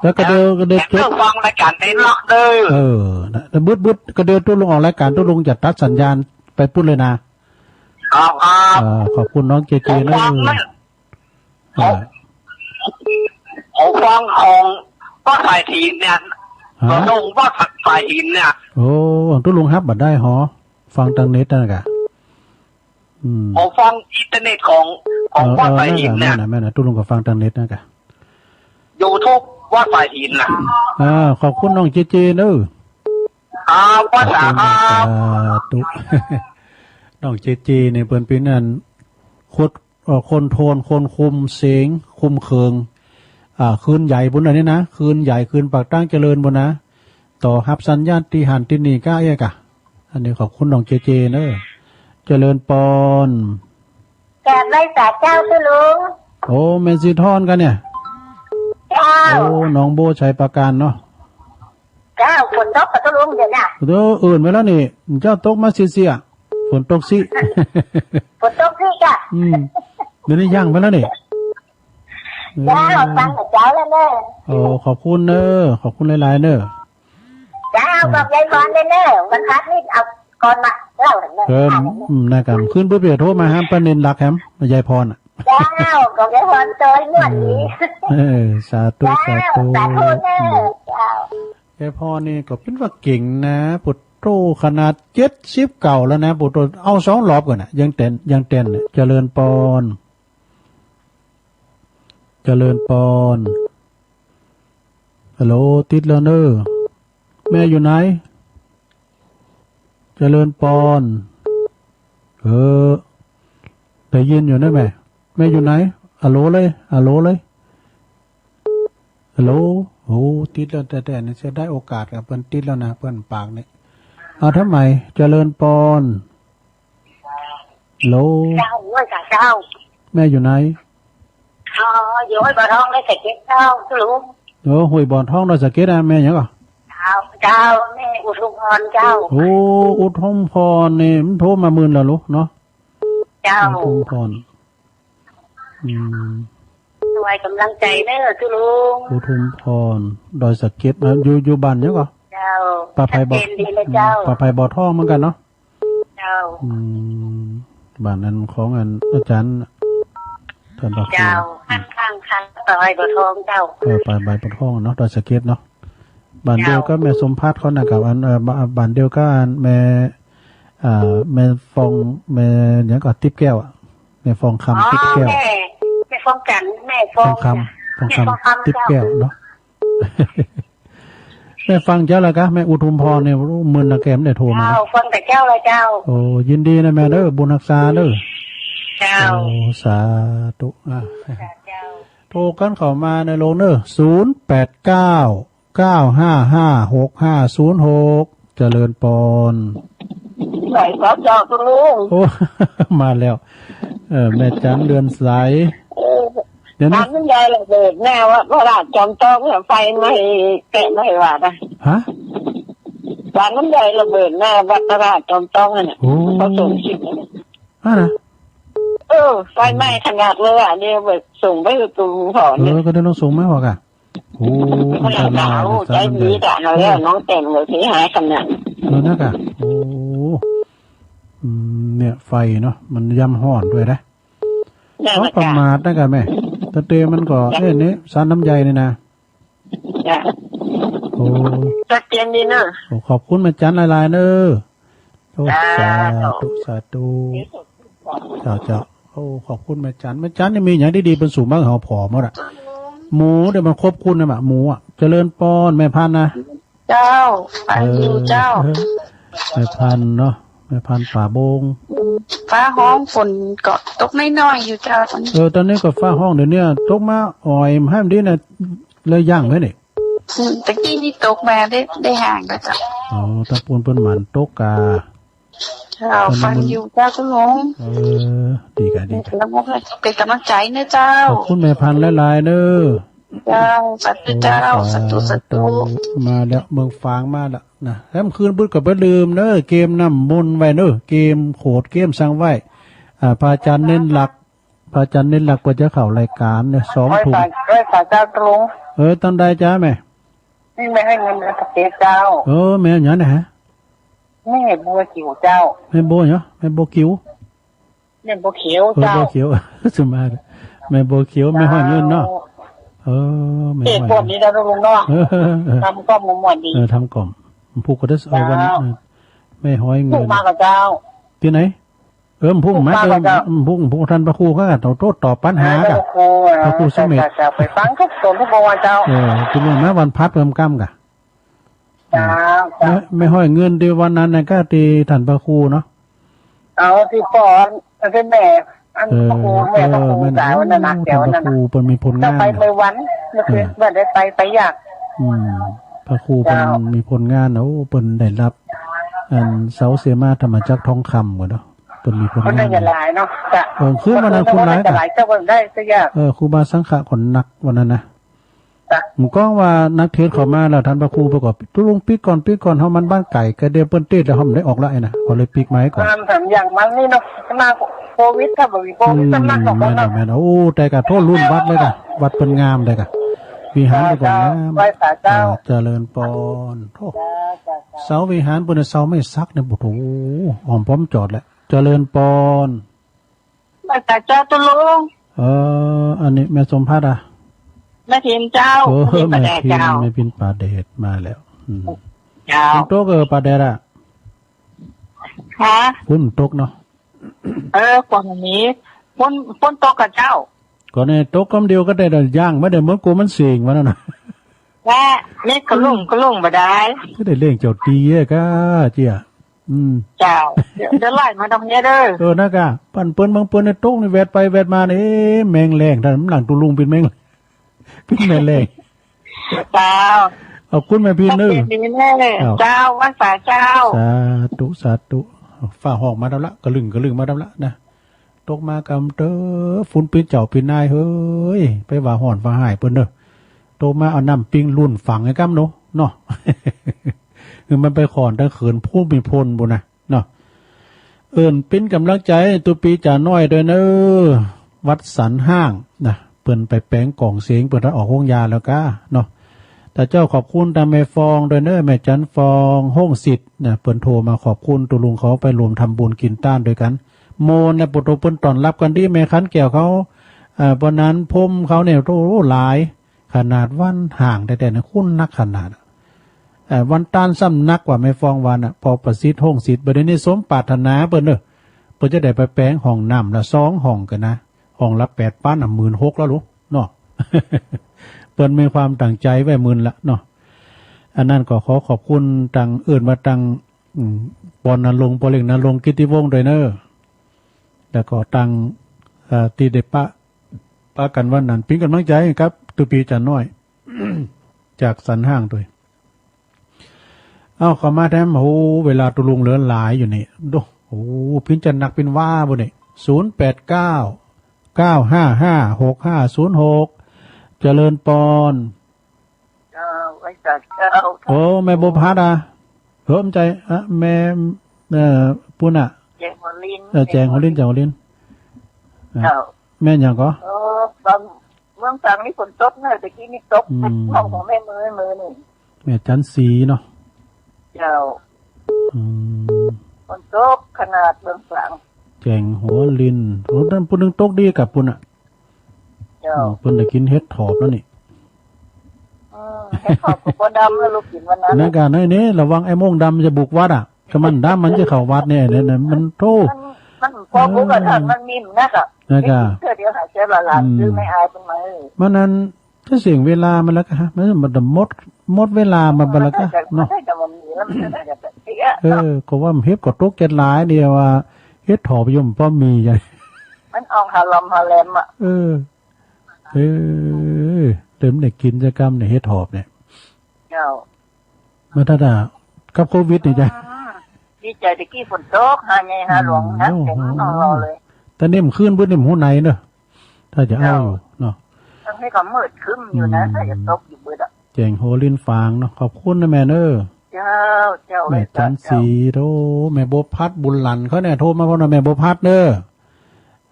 แล้วก็เดี๋ยว ก็เดี๋ยวจบ ฟังรายการในล็อกเด้อ เออ นะ แล้วบึดๆ ก็เดี๋ยวตกลงออกรายการ ตกลงจะตัดสัญญาณไปปุ๊ดเลยนะ ครับ ครับ เออ ขอบคุณน้องเจเจเนอะ ผมฟังนะ อ่า ผม ผมฟังของป้าสายถินเนี่ย ฮะ ตกลงป้าสายถินเนี่ย โอ้ ตกลงฮับบ่ได้หอ ฟังทางเน็ตนั่นกะ อืม ผมฟังอินเทอร์เน็ตของ ของ เออ วัดสายหินเนี่ย เออ นั่นน่ะ แม่นน่ะ แม่นน่ะ ตกลงก็ฟังทางเน็ตนั่นกะ YouTube วัดสายหินน่ะ อ่า ขอบคุณน้องเจเจเนอะ ครับ ภาษาครับ สาธุ น้องเจเจเนี่ยเปิ้นเป็นอัน โคตร เอ่อ คนโทน คนคุมเสียง คุมเคิง อ่า คืนใหญ่บุญอันนี้นะ คืนใหญ่ คืนปากตั้งเจริญบุญนะ ต่อฮับสัญญาณตี้หั้นตี้นี่ก้าเอ้ยกะ อันนี้ขอบคุณน้องเจเจเนอะ เจริญปอน กราบไหว้สาเจ้าตุ๊ลุง โอ้ แม่สีทอนกันเนี่ย เจ้า โอ้ หนองโบไชยปราการเนาะ เจ้า ฝนตกกะตุ๊ลุงเดี๋ยวน่ะ เออ อื่นไปแล้วนี่ เจ้าตกมาเสียๆ ฝนตกสิ ฝนตกสิจ้ะ อืม เดี๋ยวนี้ย่างไปแล้วนี่ เจ้า เออ ฟังกับเจ้าแล้วเนอะ โอ้ ขอบคุณเนอะ ขอบคุณหลายๆ เนอะ เจ้า บอกยายพรเลยเนอะ วันพักนี่เอาก่อนมาเล่าเนอะ เออ อ่านเนอะ อืม นะครับ ขึ้นปุ๊บเดี๋ยวโทรมาหาป้าเนนรักแฮม ยายพรอะ เจ้า บอกยายพรโตยงวดนี้ เออ สาธุ เจ้า สาธุ สาธุเนอะ อืม เจ้า ยายพรนี่ก็เป็นว่าเก่งนะ ปุตโตขนาดเจ็ดสิบเก้าแล้วนะ ปุตโต เอาสองรอบก่อนนะ ยังเต้น ยังเต้นเนี่ย เจริญปอน เจริญปอน ฮัลโหล ติดแล้วเนอะ แม่อยู่ไหน เจริญปอน เออ ได้ยินอยู่นะแม่ แม่อยู่ไหน ฮัลโหลเลย ฮัลโหลเลย ฮัลโหล โอ้ ติดแล้วแต๊ๆ นี่เสียดายโอกาสครับ เปิ้นติดแล้วนะ เปิ้นปากนี่ เอาทำไม เจริญปอน ฮัลโหล เจ้า ว่าจ้ะเจ้า แม่อยู่ไหน อ๋อ อยู่ห้วยบ่อทองดอยสะเก็ดเจ้า ตุ๊ลุง โอ้ ห้วยบ่อทองดอยสะเก็ดอะ แม่หยังก่อ เจ้า เจ้า แม่อุทุมพรเจ้า โอ้ อุทุมพรนี่มันโทรมามื้อแล้วลูกเนาะ เจ้า อุทุมพร อืม ถวายกำลังใจเด้อตุ๊ลุง อุทุมพร ดอยสะเก็ดนะ อยู่ อยู่บ้านหยังก่อ เจ้า ป่าไผ่บ่อ ชัดเจนดีเลยเจ้า อืม ป่าไผ่บ่อทองเหมือนกันเนาะ เจ้า อืม บ้านนั้นของอันอาจารย์ท่านพระครู เจ้า อืม ข้างๆ ข้างซอยบ่อทองเจ้า เออ ป่าไผ่บ่อทองเนาะ ดอยสะเก็ดเนาะ บ้านเดียวกับ เจ้า แม่สมภัทรเขานะครับ อัน เอ่อ บ้า- บ้านเดียวกับอันแม่ อ่า แม่ฟอง แม่หยังก่อ ติ๊บแก้วอะ แม่ฟองคำ อ๋อ ติ๊บแก้ว แม่ แม่ฟองจันทร์ แม่ฟอง ฟองคำ ฟองคำ แม่ฟองคำ ติ๊บแก้ว เจ้า เนาะ แม่ฟังเจ้าแล้วกะ แม่อุทุมพรเนี่ย มื้อนั้นแกไม่ได้โทรมานะ เจ้า ฟังแต่เจ้าเลยเจ้า โอ้ ยินดีนะแม่เด้อ บุญฮักษาเด้อ เจ้า โอ้ สาธุ อ่ะ เจ้า โทรกันเข้ามาในโลกเนอะ ศูนย์แปดเก้า เก้าห้าห้า หกห้าศูนย์หก เจริญปอน ใส่ซอสจอกลุง โอ้ มาแล้ว เออ แม่จันเรือนสาย เออ เดี๋ยวนี้ ร้านมันใหญ่ระเบิดแน่ว่าตลาดจอมทองเนี่ยไฟไหม้แตะไม่ว่านะ ฮะ ร้านมันใหญ่ระเบิดแน่ว่าตลาดจอมทองเนี่ย โอ้ เขาส่งคลิปมาเนี่ย อ่ะนะ เออ ไฟไหม้ขนาดเลยอ่ะ เนี่ยแบบส่งไปให้ตูหอ เอ เนี่ย อ ก็ได้ลองส่งมาบอกอ่ะ โอ้ อันตรายนะ โอ้ สารลำไย ใจดีจ้ะ เอาแล้วน้องแต่งเลยที่หายขนาด เออ นะกะ โอ้ อืม เนี่ย ไฟเนาะ มันย่ำฮ้อนด้วยนะ นั่นแหละ เขาประมาทนะกะแม่ ตะเตมันก็ จ้ะ เอ้ย นี่ สารลำไยนี่นะ จ้ะ โอ้ ชัดเจนดีเนอะ โอ้ ขอบคุณแม่จันหลายๆ เนอะ โอ้ จ้า สาธุ สาธุ เจ้า เจ้า โอ้ ขอบคุณแม่จัน แม่จันนี่มีอย่างดีๆ เป็นสูตรมากหอผอมหมดอะ หมูเดี๋ยวมันครบคุณนะมะ หมูอะ เจริญปอน แม่พันธุ์นะ เจ้า ฟังอยู่เจ้า เออ แม่พันธุ์เนาะ แม่พันธุ์ป่าบง ฟ้าฮ้องฝนก็ตกน้อยๆ อยู่เจ้า ตอนนี้ เออ ตอนนี้ก็ฟ้าฮ้อง เดี๋ยวนี้ตกมาอ่อยให้มันดีนะ เลยย่างไว้นี่ อืม ตะกี้นี่ตกมาได้ ได้ห่างแล้วจ้ะ อ๋อ ตะปูนเปิ้นหมั่นตกกา เจ้า ตอนนี้มัน ฟังอยู่เจ้าคุณลุง เออ ดีกะ ดีกะ เป็นกำลัง เป็นกำลังใจเนอะเจ้า ขอบคุณแม่พันธุ์หลายๆ เนอะ เจ้า สาธุเจ้า โอ้ สาธุ สาธุ สาธุ มาแล้ว เมืองฝางมาแล้วนะ แฮมคืนพุธก็บ่ลืมเนอะ เกมน้ำมนต์ไว้เนอะ เกมโขด เกมสั่งไว้ อ่า พระอาจารย์เน้นหลัก พระอาจารย์เน้นหลักเปิ้นจะเข้ารายการเนี่ย สองทุ่ม ไหว้สา ไหว้สาเจ้าตรง เออ ตอนใดจ๊ะแม่ นี่แม่ให้เงินเดือนพระเจ้า เออ แม่หยังนะฮะ แม่บัวขิวเจ้า แม่บัวเหรอ แม่บัวขิว แม่บัวเขียว เออ เจ้า บัวเขียว สมาร์ท แม่บัวเขียว แม่ฮ้อยเงินเนาะ เจ้า เออ แม่ฮ้อย เอกพวกนี้นะลุงเนาะ เออ เออ ทำกล้องม่วนๆ ดี เออ ทำกล้อง ผู้ก็ได้เอาวัน เจ้า เออ แม่ฮ้อยเงิน ผู้มากับเจ้า ที่ไหน เออ พุ่งมา พุ่งมา เออ เจ้า พุ่ง พุ่งท่านพระครูก็โต้ตอบปัญหา เออ กับ พระครู พระครูสุเมธ เจ้า เจ้า ไปฟังทุกส่วนทุกวันเจ้า เออ คุณลุงมาวันพัดเพิ่มกล้ามกะ เจ้า เจ้า แม่ แม่ฮ้อยเงินที่วันนั้นน่ะก็ที่ท่านพระครูเนาะ เอาที่พ่อ ที่แม่ อัน เออ พระครู แม่พระครู เออ แม่นะ สายวันนั้นนะ โอ้ แถวนั้นนะ ท่านพระครูเปิ้นมีผลงาน เจ้าไปเมื่อวัน เมื่อคืน เออ เมื่อได้ไป ไปยาก อืม พระครูเปิ้น เจ้า มีผลงาน โอ้ เปิ้นได้รับ อันเสาเสมาธรรมจักรทองคำก่อนเนาะ เปิ้นมีผลงาน เปิ้นได้หลายเนาะ จ้ะ เออ คืนวันนั้นคนหลาย เปิ้นได้หลาย เจ้าเปิ้นได้สักอย่าง เออ ครูบาสังฆะคนนักวันนั้นนะ จ้ะ ผมก็ว่านักเทศน์เข้ามาแล้ว ท่านพระครูไปก่อน ตุลุงปิดก่อน ปิดก่อน เฮามันบ้านไกล ก็เดี๋ยวเปิ้นเทศน์แล้วเฮาบ่ได้ออกแล้วไอ้นะ ก็เลยปิดไมค์ก่อน มันทำอย่างมันนี่เนาะ มาโควิด ถ้าบ่มีโควิด อืม สำนักของ แม่น เนาะ แม่น โอ้ แต่กะโทษรุ่นวัดเลยกะ วัดเปิ้นงามเลยกะ วิหารเปิ้นก็งาม เจ้า ไหว้สาเจ้า อ่า เจริญปอน โอ้ เจ้า เจ้า เจ้า เสาวิหารเปิ้นน่ะเสาไม้สักเนี่ย โอ้โห หอมป้อมจอดแหละ เจริญปอน ไหว้สาเจ้าตุลุง เออ อันนี้แม่สมภัทรอ่ะ แม่พิมเจ้า เออ แม่พิม แม่พิม ป่าแดดเจ้า แม่พิมป่าแดดมาแล้ว อืม เจ้า ฝนตก เออ ป่าแดดอ่ะ ฮะ ฝนตกเนาะ เออ ก่อนนี้ ฝน ฝนตกกับเจ้า ก่อนนี้ตกกำเดียวก็ได้ดอกยาง ไม่ได้เหมือนกูมันเสียงวันนั้นน่ะ และเม็ดกะลุ่งกะลุ่งบ่ได้ ก็ได้เลี้ยงเจ้าตีเอ้ยก้าเจีย อืม เจ้า เดี๋ยว เดี๋ยวไล่มาตรงนี้เด้อ เออ นะกะ ปั่นเปิ้นบางเปิ้นเนี่ยตกนี่แวดไปแวดมาเนี่ย เอ๊ะ แมงแรง ท่านหลังตุลุงเป็นแมง เป็นแมงแรง เจ้า ขอบคุณแม่พิมเนอะ ขอบคุณแม่ เจ้า เจ้า ไหว้สาเจ้า สาธุ สาธุ ฟ้าฮ้องมาแล้วละ กะลึ่งกะลึ่งมาแล้วละนะ ตกมากำเตอ ฝนปิ้นเจ้าปิ้นนายเฮ้ย ไปว่าฮ้อนว่าฮ้ายเปิ้นเด้อ ตกมาเอาน้ำปิ้งลุ่นฝังไอ้กำเนาะ เนาะ คือมันไปขอนตั้งเขินผู้มีพลบุญนะ เนาะ เอิ้นเป็นกำลังใจตุปีจาน้อยด้วยเนอะ วัดสันห้างนะ เปิ้นไปแปลงกล่องเสียง เปิ้นได้ออกโฮงยาแล้วก้าเนาะ แต่เจ้าขอบคุณตางแม่ฟองด้วยเนอะ แม่จันฟอง โฮงสิทธิ์นะ เปิ้นโทรมาขอบคุณตุลุงเขาไปรวมทำบุญกินต้านด้วยกัน โมนนะ ปุโตเปิ้นต้อนรับกันดี แม่คันแก้วเขา เอ่อ ปานนั้นพรมเขาเนี่ย โอ้โห หลาย ขนาดวันห้างแต๊ๆ นะ คนนักขนาด เอ่อ วันต้านซ้ำนักกว่าแม่ฟองวันน่ะ พอประสิทธิ์ โฮงสิทธิ์ บัดนี้สมปรารถนาเปิ้นเด้อ เปิ้นจะได้ไปแปลงห้องน้ำละสองห้องกันนะ ห้องละแปดปันน่ะ หมื่นหกแล้วลูกเนาะ เปิ้นมีความตั้งใจไว้หมื่นละเนาะ อันนั้นก็ขอขอบคุณตาง เอิ้นว่าตาง อืม ปอนณรงค์ ปอเล็กณรงค์ กิตติวงศ์ด้วยเนอะ แล้วก็ตาง เอ่อ ที่ได้ปะ ปะกันวันนั้น เป็นกำลังใจครับ ตุปีจาน้อย จากสันห้างด้วย เอ้า เข้ามาแถม โอ้ เวลาตุลุงเหลือหลายอยู่นี่ ดู โอ้ พินจะหนักพินว่าบ่นี่ ศูนย์แปดเก้า เก้าห้าห้า หกห้าศูนย์หก เจริญปอน เจ้า ไหว้สาเจ้า โอ้ แม่บัวพัดอ่ะ เฮิมใจอ่ะ แม่ เอ่อ ปุ้นอ่ะ แจงหัวลิน เออ แจงหัวลิน แจงหัวลิน อ่ะ เจ้า แม่นหยังก็ เออ บาง เมืองตรังนี่ฝนตกเนอะ ตะกี้นี่ตก อืม เว้าของแม่มื้อ มื้อนี่ แม่จันทร์ศรีเนาะ เจ้า อืม ฝนตกขนาดเมืองตรัง แจงหัวลิน โอ้ นั่นผู้หนึ่งตกดีกับปุ้นอ่ะ เจ้า อืม เพิ่นได้กินเห็ดถอบแล้วนี่ อืม เห็ดถอบกับบัวดำนะลูกกินวันนั้น นั่นกะ นี่ นี่ ระวังไอ้โม่งดำจะบุกวัดอ่ะ ถ้ามันดำมันจะเข้าวัดเนี่ย เนี่ย เนี่ย มันโธ่ มัน มันพอบุกอะ เออ ท่าน มันมีอยู่นะกะ นะกะ เทื่อเดียวหาเสียหลายๆ อืม ซื้อไม่อายเป็นไหม มันนั้น ก็เสียงเวลามันแล้วกะฮะ มัน มันหมด หมดเวลามันไปแล้วกะ มันได้แต่ เนาะ มันได้แต่มันมีแล้วมันได้แต่เสีย เออ ก็ว่ามันเห็ดก็ตกเจ็ดหลายเดียวว่า เห็ดถอบย่อมพอมีใหญ่ มันออกหาลอมหาแหลมอะ เออ เออ เริ่มได้กินจะกำเนี่ย เห็ดถอบเนี่ย เจ้า เมื่อถ้ากับโควิดนี่จ้ะ อืม ดีใจตะกี้ฝนตก หาใหญ่หาหลวง อืม นะ เต็มห้องรอเลย แต่นี่มันขึ้นบึ้ดนี่มันหูไหนเนอะ ถ้าจะเอาอยู่เนาะ เจ้า ทางนี้ก็มืดครึ้มอยู่นะ อืม ถ้าจะตกอยู่บึ้ดอะ แจงหัวลินฝางเนาะ ขอบคุณนะแม่เนอะ เจ้า เจ้า แม่จันทร์ศรี เจ้า โธ่ แม่บัวพัดบุญหลั่นเขาเนี่ย โทรมาพร้อมนะ แม่บัวพัดเนอะ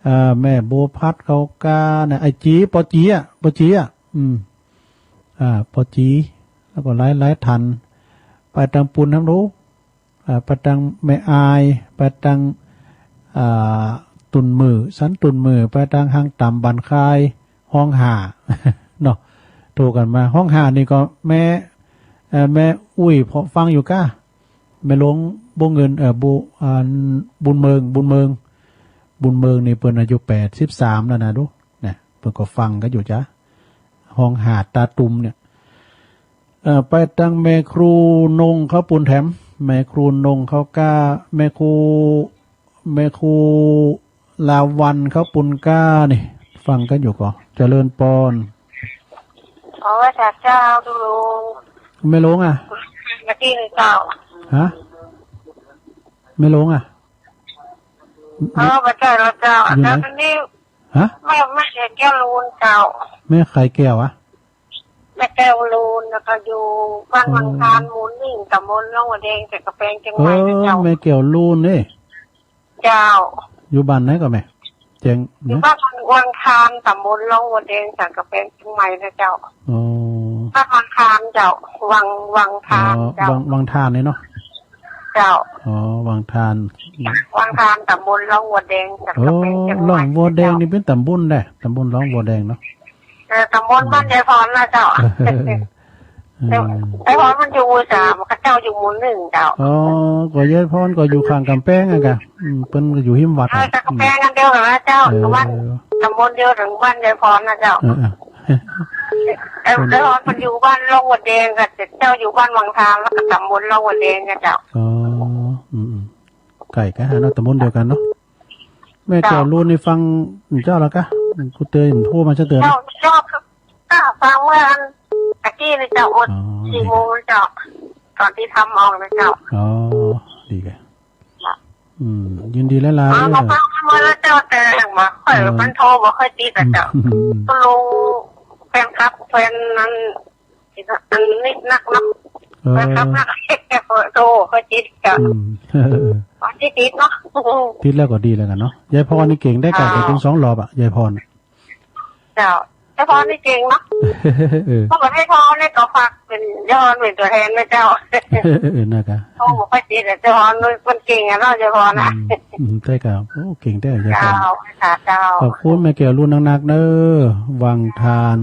เอ่อ แม่บัวพัดเขากาเนี่ย ไอ้จี๋ ปอจี๋อะ ปอจี๋อะ อืม อ่า ปอจี๋ แล้วก็หลายๆ ท่าน ไปตางปูนทางโน้น อ่า ไปตางแม่อาย ไปตาง อ่า ตุ่นมือ สันตุ่นมือ ไปตางห้างต่ำบ้านคาย ห้องห้า เนาะ โทรกันมา ห้องห้านี่ก็แม่ เอ่อ แม่อุ้ย พอฟังอยู่ก้า แม่หลวงบัวเงิน เอ่อ บุ อัน บุญเมือง บุญเมือง บุญเมืองนี่เปิ้นอายุแปดสิบสามแล้วนะ ดู นะ เปิ้นก็ฟังกันอยู่จ้ะ ห้องห้าตาตุ่มเนี่ย เอ่อ ไปตางแม่ครูนงเขาปูนแถม แม่ครูนงเขาก้า แม่ครู แม่ครูลาวัลย์เขาปูนก้านี่ ฟังกันอยู่ก่อ เจริญปอน ขอไหว้สาเจ้า ตุลุง แม่หลวงอะ มาที่เจ้า ฮะ แม่หลวงอะ เออ พระเจ้า พระเจ้า อยู่ไหน อาจารย์คนนี้ ฮะ แม่ แม่ไข่แก้วลูนเจ้า แม่ไข่แก้วอะ แม่แก้วลูน แล้วก็อยู่บ้าน อ๋อ วังทานหมู่หนึ่ง ตำบลหนองบัวแดง แสนกำแพง เชียงใหม่นะเจ้า เออ แม่แก้วลูนนี่ เจ้า อยู่บ้านไหนก่อแม่ แจ้ง อยู่ นะ บ้านวังทาน ตำบลหนองบัวแดง แสนกำแพง เชียงใหม่นะเจ้า อ๋อ บ้านวังทานเจ้า วัง วังทาน อ๋อ เจ้า วัง วังทานนี่เนาะ เจ้า อ๋อ วังทาน วังทาน ตำบลหนองบัวแดง แสนกำแพง เชียงใหม่ อ๋อ หนองบัวแดง เจ้า นี่เป็นตำบลแหละ ตำบลหนองบัวแดงเนาะ เออ ตำบลบ้านยายพรนะเจ้า เออ เออ ยายพรมันอยู่หมู่สาม เขาเจ้าอยู่หมู่หนึ่งเจ้า อ๋อ ก็ยายพรก็อยู่ข้างกำแพงอะกะ อืม เปิ้นก็อยู่หิมวัด เออ อะ ข้างกำแพงอันเดียวกันนะเจ้า เออ วัด ตำบลเดียวกับบ้านยายพรนะเจ้า เออ เออ เออ เปิ้น ยายพรมันอยู่บ้านหนองบัวแดง ก็เจ้าอยู่บ้านวังทาน แล้วก็ตำบลหนองบัวแดงนะเจ้า อ๋อ อืม อืม ใกล้กันเนาะ ตำบลเดียวกันเนาะ แม่แก้วลูนนี่ฟังเจ้าแล้วกะ ผู้เตยมันโทรมาเจ้าเตือน เจ้า เจ้า ก็ฟังเมื่ออันตะกี้นี่เจ้า อด อ๋อ สี่โมงเจ้า ตอนที่ทำออกนะเจ้า อ๋อ ดีกะ จ้ะ อืม ยินดีหลายๆ อ๋อ เด้อ มาฟังเมื่อแล้วเจ้า แต่มาค่อย เออ มันโทรบ่ค่อยติดอะเจ้า อืม ก็ลงแฟนคลับ แฟนนั้น อันนี้นักเนาะ เออ แฟนคลับนัก โทรค่อยติดจ้ะ อืม วันที่ติดเนาะ ติดแล้วก็ดีแล้วกันเนาะ ยายพรนี่เก่งได้กะ อ้าว เก่งถึงสองรอบอะ ยายพรน่ะ เจ้า ยายพรนี่เก่งเนาะ เออ เพราะว่าให้พรนี่ก็ฝากเป็นยายพรเป็นตัวแทนนะเจ้า เออ นะครับ โอ้ บ่ค่อยติดอะ ยายพรมันเก่งอะเนาะ ยายพรน่ะ อืม อืม ใช่ครับ โอ้ เก่งแท้ยายพร เจ้า ค่ะ เจ้า ขอบคุณแม่แก้วลูนนักๆ เด้อ วังทาน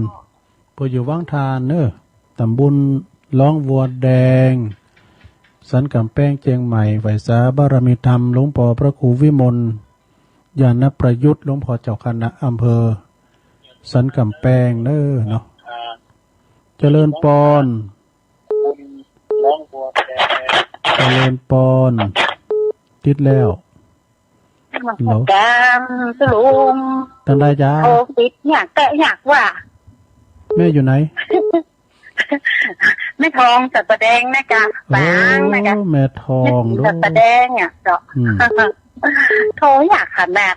เปิ้นอยู่วังทานเนอะ ตำบลหนองบัวแดง สันกำแพง เชียงใหม่ ไหว้สาบารมีธรรม หลวงพ่อพระครูวิมล ญาณประยุทธ์ หลวงพ่อเจ้าคณะอำเภอ สันกำแพงเนอะเนาะ เจริญปอน เจริญปอน ติดแล้ว ฮัลโหล กานตุลุง ตังใดจ๊ะ โควิดเนี่ยแตะยากว่า แม่อยู่ไหน แม่ทองสันป่าแดงนะกะ โอ้ ฝางนะกะ แม่ทอง แม่ทองสันป่าแดงอ่ะเจ้า อืม โทรอยากขนาด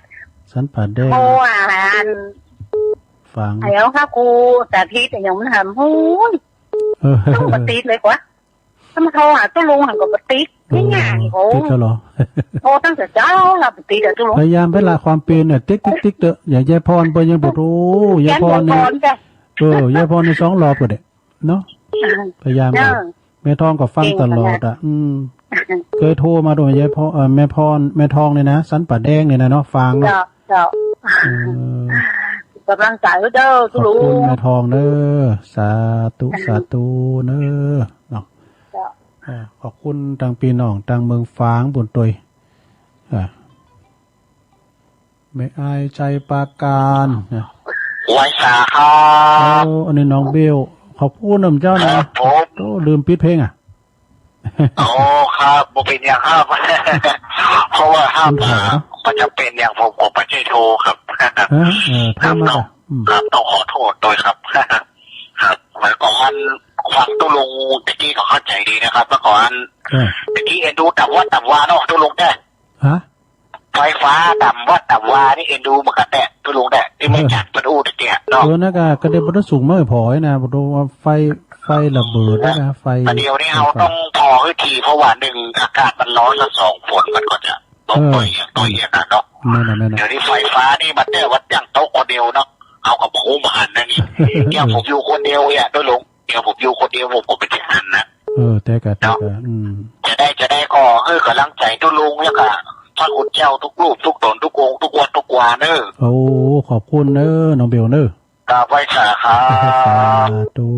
สันป่าแดง โทรอ่าน ฝาง ไอ้เอาค่ะ ครูสาธิตอย่างมันทำ โอ้ย เออ ต้องมาติดเลยกว่า ถ้ามาโทรหาตู้ลุงหันก็มาติด โอ้ ไม่ง่าย โอ้ ติดแล้วเหรอ โทรตั้งแต่เช้าแล้วมาติดอะตู้ลุง พยายามไปละความเปลี่ยนเนี่ย ติ๊กติ๊กติ๊กเถอะ อย่างยายพรไปยังบอก โอ้ ยายพรนี่ ยายพรจ้ะ เออ ยายพรในสองรอบก็ได้ เนาะ อ่า พยายาม เออ แม่ทองก็ฟังตลอดอ่ะ เก่งขนาด อืม เคยโทรมาด้วยยายพร เอ่อ แม่พร แม่ทองเนี่ยนะ สันป่าแดงเนี่ยนะเนาะ ฝางเนาะ เจ้า เจ้า เออ กำลังใจเด้อ ขอบคุณ คุณลุง แม่ทองเด้อ สาธุ อืม สาธุเด้อ เนาะ เจ้า เออ ขอบคุณตังพี่น้องตังเมืองฝางบุญตวย อ่า แม่อายชัยปราการนะ ไหว้สาครับ โอ้ อันนี้น้องเบล ขอบคุณนำเจ้านะ ครับผม โอ้ ลืมปิดเพลงอ่ะ อ๋อ ครับ บ่เป็นหยังครับ เพราะว่าห้าม มันเผาเนอะ มันจะเป็นอย่างผม ผมไม่ใช่โทรครับ ฮะ เออ โทรมา ครับ ต้อง อืม ครับ ต้องขอโทษด้วยครับ ครับ เมื่อก่อนฟังตู้ลุงตะกี้ก็เข้าใจดีนะครับ เมื่อก่อน เออ ตะกี้เอ็นดูต่ำว่าต่ำวาเนาะ ตู้ลุงแน่ ฮะ ไฟฟ้าต่ำวัดต่ำวานี่เอ็นดูเหมือนกันแหละ พี่ลุงแหละ ที่ไม่จัดประตูตะเกียบเนาะ เออ นั่นก็กระเด็นประตูสูงไม่พอนะ ประตูว่าไฟ ไฟระเบิดนะ ไฟ ประเดี๋ยวนี้เราต้องพอให้ที เพราะว่าหนึ่งอากาศมันร้อน และสองฝนมันก็จะตก เออ ต่อยอย่างต่อยอย่างนั้นเนาะ แม่นน่ะ แม่นน่ะ เดี๋ยวนี้ไฟฟ้านี่มันเนี่ยวัดอย่างโต๊ะคนเดียวเนาะ เอากับผมหันนั่นนี่ เนี่ยผมอยู่คนเดียวเนี่ย พี่ลุง เดี๋ยวผมอยู่คนเดียวผมก็ไม่ได้หันนะ เออ แต่กะ แต่กะ เนาะ อืม จะได้ จะได้ก็ให้กำลังใจตู้ลุงแล้วก็พระคุณเจ้าทุกรูปทุกตนทุกองค์ทุกวัดทุกวาเนอะ โอ้ ขอบคุณเนอะ น้องเบลเนอะ ครับ ไหว้สาครับ สาธุ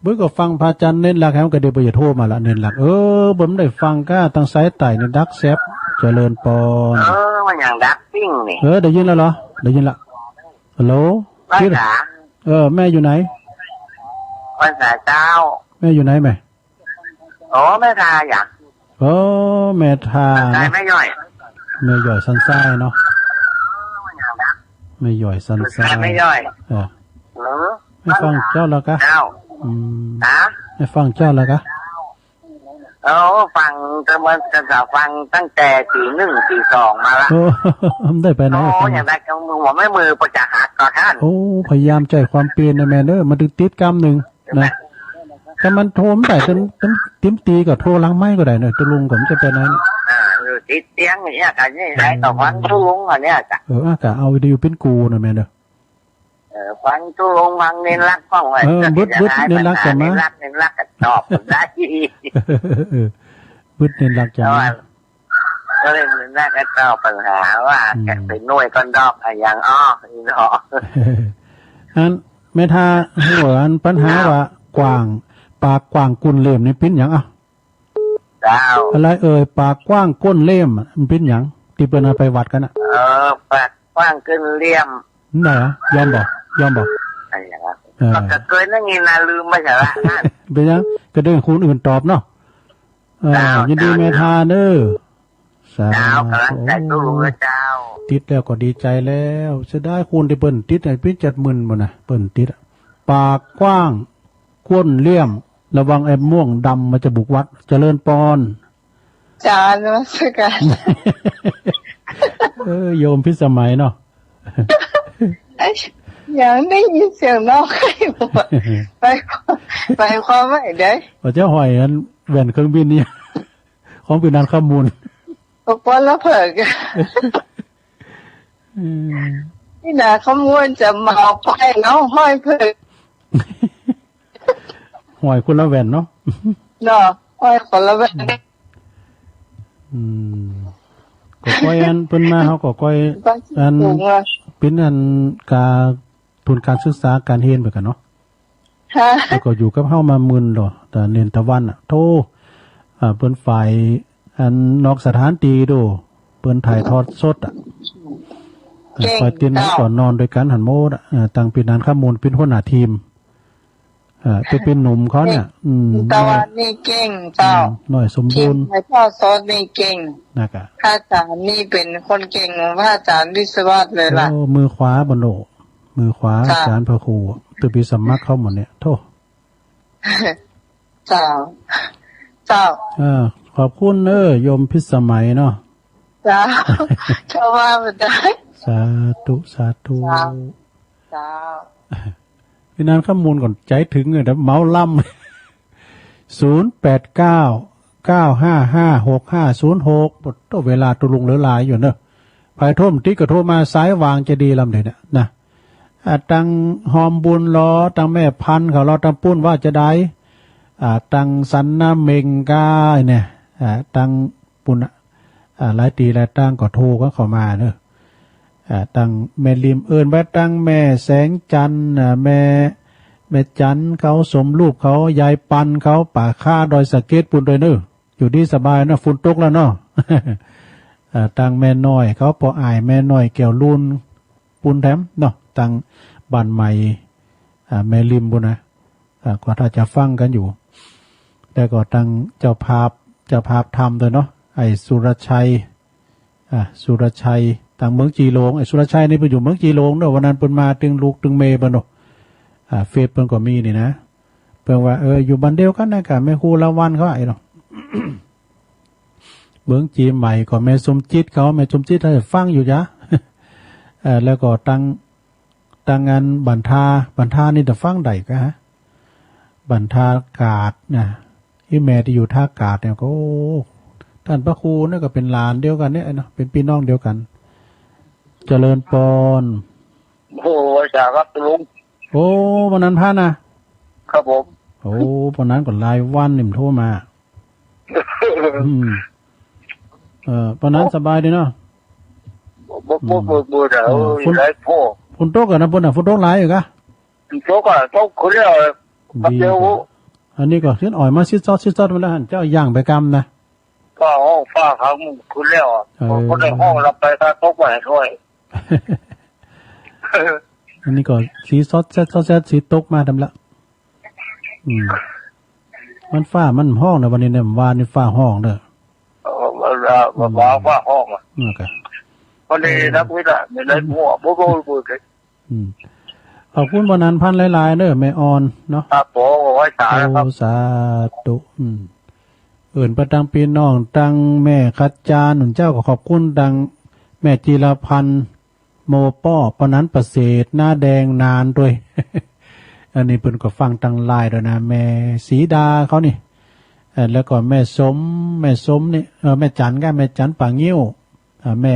เบิ่งก็ฟังพระอาจารย์เน้นหลักแฮมก็เดี๋ยวบ่อย่าโทรมาละ เน้นหลัก เออ บ่ได้ฟังก้า ตั้งสายไต่นี่ดักแซบ เจริญปอน เออ มันยังดักปิ้งนี่ เออ ได้ยินแล้วเหรอ ได้ยินละ ฮัลโหล ไหว้สา เออ แม่อยู่ไหน ไหว้สาเจ้า แม่อยู่ไหนแม่ โอ้ แม่ทาอยาก โอ้ แม่ทา สันทราย นะ แม่ย่อย แม่ย่อยสันทรายเนาะ แม่ย่อยสันทราย แม่ย่อย เออ เออ ไม่ฟังเจ้าแล้วกะ เจ้า อืม ฮะ ไม่ฟังเจ้าแล้วกะ โอ้ ฟัง แต่ว่าจะฟังตั้งแต่ตีหนึ่งตีสองมาละ โอ้ ได้ไปไหน โอ้ ฟัง อย่างไรก็มือหัวไม่มือประจักษ์หักต่อท่าน โอ้ พยายามใจความเปลี่ยนนะแม่เด้อ มันถึงติดกำหนึ่งนะ ถ้ามันโทรไม่ได้ เต็ม เต็ม เต็มตีก็โทรหลังไมค์ก็ได้เนอะ ตกลงก็มันจะไปไหนเนี่ย อ่า เออ ติดเสียงอย่างเงี้ย กันนี่ อืม ไรต่อฟังตู้ลุงอันเนี้ยจ้ะ เออ อ่ะ ก็เอาวิทยุเป็นกูนะแม่เนอะ เออ ฟังตู้ลุง ฟังเน้นรักฟังไว้ เออ บึด บึด เน้นรักจะมา เน้นรัก เน้นรักก็ตอบผมได้ เออ เออ เออ บึดเน้นรักจะมา เพราะว่า ก็เลยเน้นรักก็ตอบปัญหาว่า อืม จะเป็นหน่วยก้อนดอกอะอย่างอ้อ อีดอก อัน แม่ทา หัวอันปัญหา เจ้า ว่ากว้าง ปากกว้างก้นเหล่ยมนี่เป็นหยังอ่ะ เจ้า อะไรเอ่ย ปากกว้างก้นเหล่ยมอะ มันเป็นหยัง ที่เปิ้นเอาไปวัดกันน่ะ เออ ปากกว้างก้นเหล่ยม นั่นน่ะ ยอมบ่ ยอมบ่ อะไรวะ เออ ก็เคยได้ยินนะ ลืมไปเสียละนั่น เป็นหยัง ก็ได้คนอื่นตอบเนาะ เออ เจ้า ยินดี เจ้า แม่ทาเนอะ สาธุ เจ้า กำลังใจสู้นะเจ้า ติดแล้วก็ดีใจแล้ว เสียดายคนที่เปิ้นติดน่ะ เป็นเจ็ดหมื่นบ่นะ เปิ้นติดอะ ปากกว้าง ก้นเหล่ยม ระวังไอ้ม่วงดำมันจะบุกวัด เจริญปอน จ้านมัสการ เออ โยมพิสมัยเนาะ เอ้ย ยังได้ยินเสียงน้องไข้หมด หมายความ หมายความว่าไงเด้ ว่าจะห้อยอันแว่นเครื่องบินนี่ ของพี่นันข้ามมูล ก็ป้อนละเผิก อืม นี่นะข้ามมูลจะมาเอาไปเนาะ ห้อยเผิก ห้อยคนละแว่นเนาะ เนาะ ห้อยคนละแว่น อืม ก็ค่อยอันเปิ้นมา เฮาก็ค่อย อัน เป็นอันกา ทุนการศึกษาการเฮียนไปกันเนาะ ฮะ แล้วก็อยู่กับเฮามาหมื่นดอก แต่เน้นตะวันน่ะ โธ่ อ่า เปิ้นฝ่ายอันนอกสถานที่โด เปิ้นถ่ายทอดสดอ่ะ เก่ง ฝ่ายเตียนนั้น เจ้า ก็นอนด้วยกันหันหมดอ่ะ อ่า ตั้งเป็นนั้นข้ามมูลเป็นหัวหน้าทีม อ่า แต่เป็นหนุ่มเขาเนี่ย เก่ง อืม ตะวันนี่เก่ง เจ้า อืม น้อยสมบูรณ์ ทีมถ่ายทอดสดนี่เก่ง นะกะ พระอาจารย์นี่เป็นคนเก่ง พระอาจารย์วิศวัตเลยล่ะ โอ้ มือขวาบ่โน มือขวา ค่ะ อาจารย์พระครู ตัวปีสมัครเข้าหมดเนี่ย โธ่ เจ้า เจ้า อ่า ขอบคุณเด้อ โยมพิสมัยเนาะ เจ้า เจ้าว่าบ่ได้ สาธุ สาธุ เจ้า เจ้า พี่นันข้อมูลก่อน ใจถึงเลยนะ เหมาลำ ศูนย์แปดเก้า เก้าห้าห้า หกห้าศูนย์หก โอ้ เวลาตุลุงเหลือหลายอยู่เนอะ ไผโทรมาติดก็โทรมา สายวางจะดีลำเดียวเนี่ยนะ อ่า ตังหอมบุญลอ ตังแม่พันธุ์เขาลอ ตังปุ้นว่าจะได้ อ่า ตังสันนาเม็งกาเนี่ย อ่า ตังปุ้นน่ะ อ่า หลายตี้หลายตังก็โทรกันเข้ามาเนอะ อ่า ตังแม่ริมเอิ้นว่าตังแม่แสงจันทร์ อ่า แม่ แม่จันทร์เขา สมรูปเขา ยายปันเขา ป่าคาดอยสะเก็ดปุ้นด้วยเนอะ อยู่ดีสบายเนอะ ฝนตกแล้วเนาะ อ่า ตังแม่น้อยเขา ป้ออ้ายแม่น้อยแก้วลูน ปูนแถมเนาะ ตังบ้านใหม่ อ่า แม่ริมพู้นนะ อ่า ก็ถ้าจะฟังกันอยู่ แล้วก็ตังเจ้าภาพ เจ้าภาพธรรมด้วยเนาะ ไอ้สุรชัย อ่า สุรชัย ตังเมืองจีหลง ไอ้สุรชัยนี่เปิ้นอยู่เมืองจีหลงเนาะ วันนั้นเปิ้นมาตึงลูกตึงเมย์เปิ้นเนาะ อ่า เฟซเปิ้นก็มีนี่นะ เปิ้นว่า เออ อยู่บ้านเดียวกันนะกับแม่ครูลาวัลย์เขาไอ้เนาะ เมืองจีใหม่ก็แม่สมจิตเขา แม่สมจิตเขาฟังอยู่จ้ะ เอ่อ แล้วก็ตัง ตังอันบันทา บันทานี่จะฟังได้กะ บันทากาดนะ อีแม่ที่อยู่ท่ากาดเนี่ยก็ โอ้ ท่านพระครูนี่ก็เป็นหลานเดียวกันเนี่ยเนาะ เป็นพี่น้องเดียวกัน เจริญปอน โอ้ อาจารย์ครับลุง โอ้ วันนั้นพระนะ ครับผม โอ้ วันนั้นก็หลายวันนี่มันโทรมา อืม เอ่อ ปานนั้นสบายดีเนาะ บ่ บ่ บ่ บ่ได้ เออ เออ ฝน หลายพอ ฝนตกอะนะ ฝนอะ ฝนตกหลายอยู่กะ ฝนตกอะ ตกขึ้นแล้ว ดี เดี๋ยว อันนี้ก็เสียนอ่อยมาซิดซอด ซิดซอดมาแล้วหั่น เจ้าย่างไปกำนะ ฟ้าห้อง ฟ้าขังขึ้นแล้วอะ เออ บ่ได้ห้องรับไป ถ้าตกไปให้ช่วย อันนี้ก็สีซอดแซด ซอดแซด สีตกมาทำละ อืม มันฟ้ามันฮ้องเด้อ วันนี้เนี่ย วานนี่ฟ้าฮ้องเด้อ เออ มัน เออ มัน อืม ว่าฟ้าฮ้องอะ นั่นก็ วันนี้ เออ นักวิทย์อะ ไม่ได้มั่ว บ่ บ่ บ่ อืม ขอบคุณปานนั้นพันหลายๆเด้อ แม่อ่อนเนาะ ครับผม ไว้สาครับ โอ้ สาธุ อืม เอิ้นไปตังพี่น้อง ตังแม่ขจารย์ หนุนเจ้าก็ขอบคุณ ตังแม่จิรพันธ์ โมป้อ ปานนั้นประเสริฐ หน้าแดงนานด้วย อันนี้เปิ้นก็ฟังตังไลน์ด้วยนะ แม่สีดาเขานี่ เอ่อ แล้วก็แม่สม แม่สมนี่ เอ่อ แม่จันก็ แม่จันป่างิ้ว เอ่อ แม่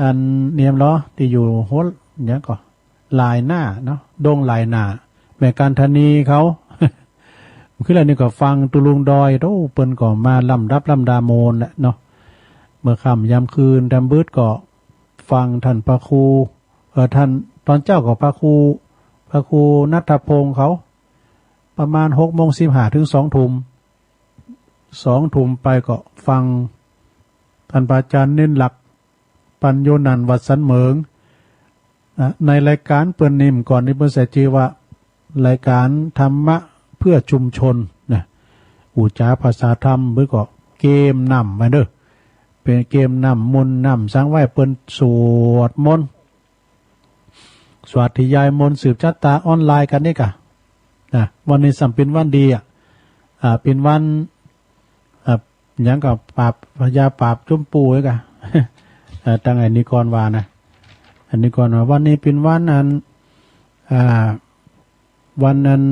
อันเนียมเหรอ ที่อยู่โฮล เนี่ยก็ หลายหน้าเนาะ ดงหลายหน้า แม่กันธนีเขา คืออันนี้ก็ฟังตุลุงดอย โอ้ เปิ้นก็มาลำดับลำดาโมนแหละเนาะ เมื่อค่ำยามคืน ดำบึดก็ฟังท่านพระครู เอ่อ ท่าน ตอนเช้าก็พระครู พระครูณัฐพงษ์เขา ประมาณหกโมงสิบห้าถึงสองทุ่ม สองทุ่มไปก็ฟังท่านพระอาจารย์เน้นหลัก ปัญโยนันท์ วัดสันเหมิง นะ ในรายการเปิ้นนี่ ก่อนนี้เปิ้นใส่ชื่อว่า รายการธรรมะเพื่อชุมชน นะ อู้จ๋าภาษาธรรม เปิ้นก็เกมน้ำไว้เด้อ เปิ้นเกมน้ำมนต์น้ำสังไว้ เปิ้นสวดมนต์ สาธยายมนต์สืบชะตาออนไลน์กันนี่กะ นะ วันนี้ซ้ำเป๋นวันดีอะ อ่า เป๋นวัน อ่า หยังก็ปราบพญาปราบจุมปูนี่กะ เอ่อ ตังไอ้นิกรว่านะ ไอ้นิกรว่า วันนี้เป๋นวันอัน อ่า วันอัน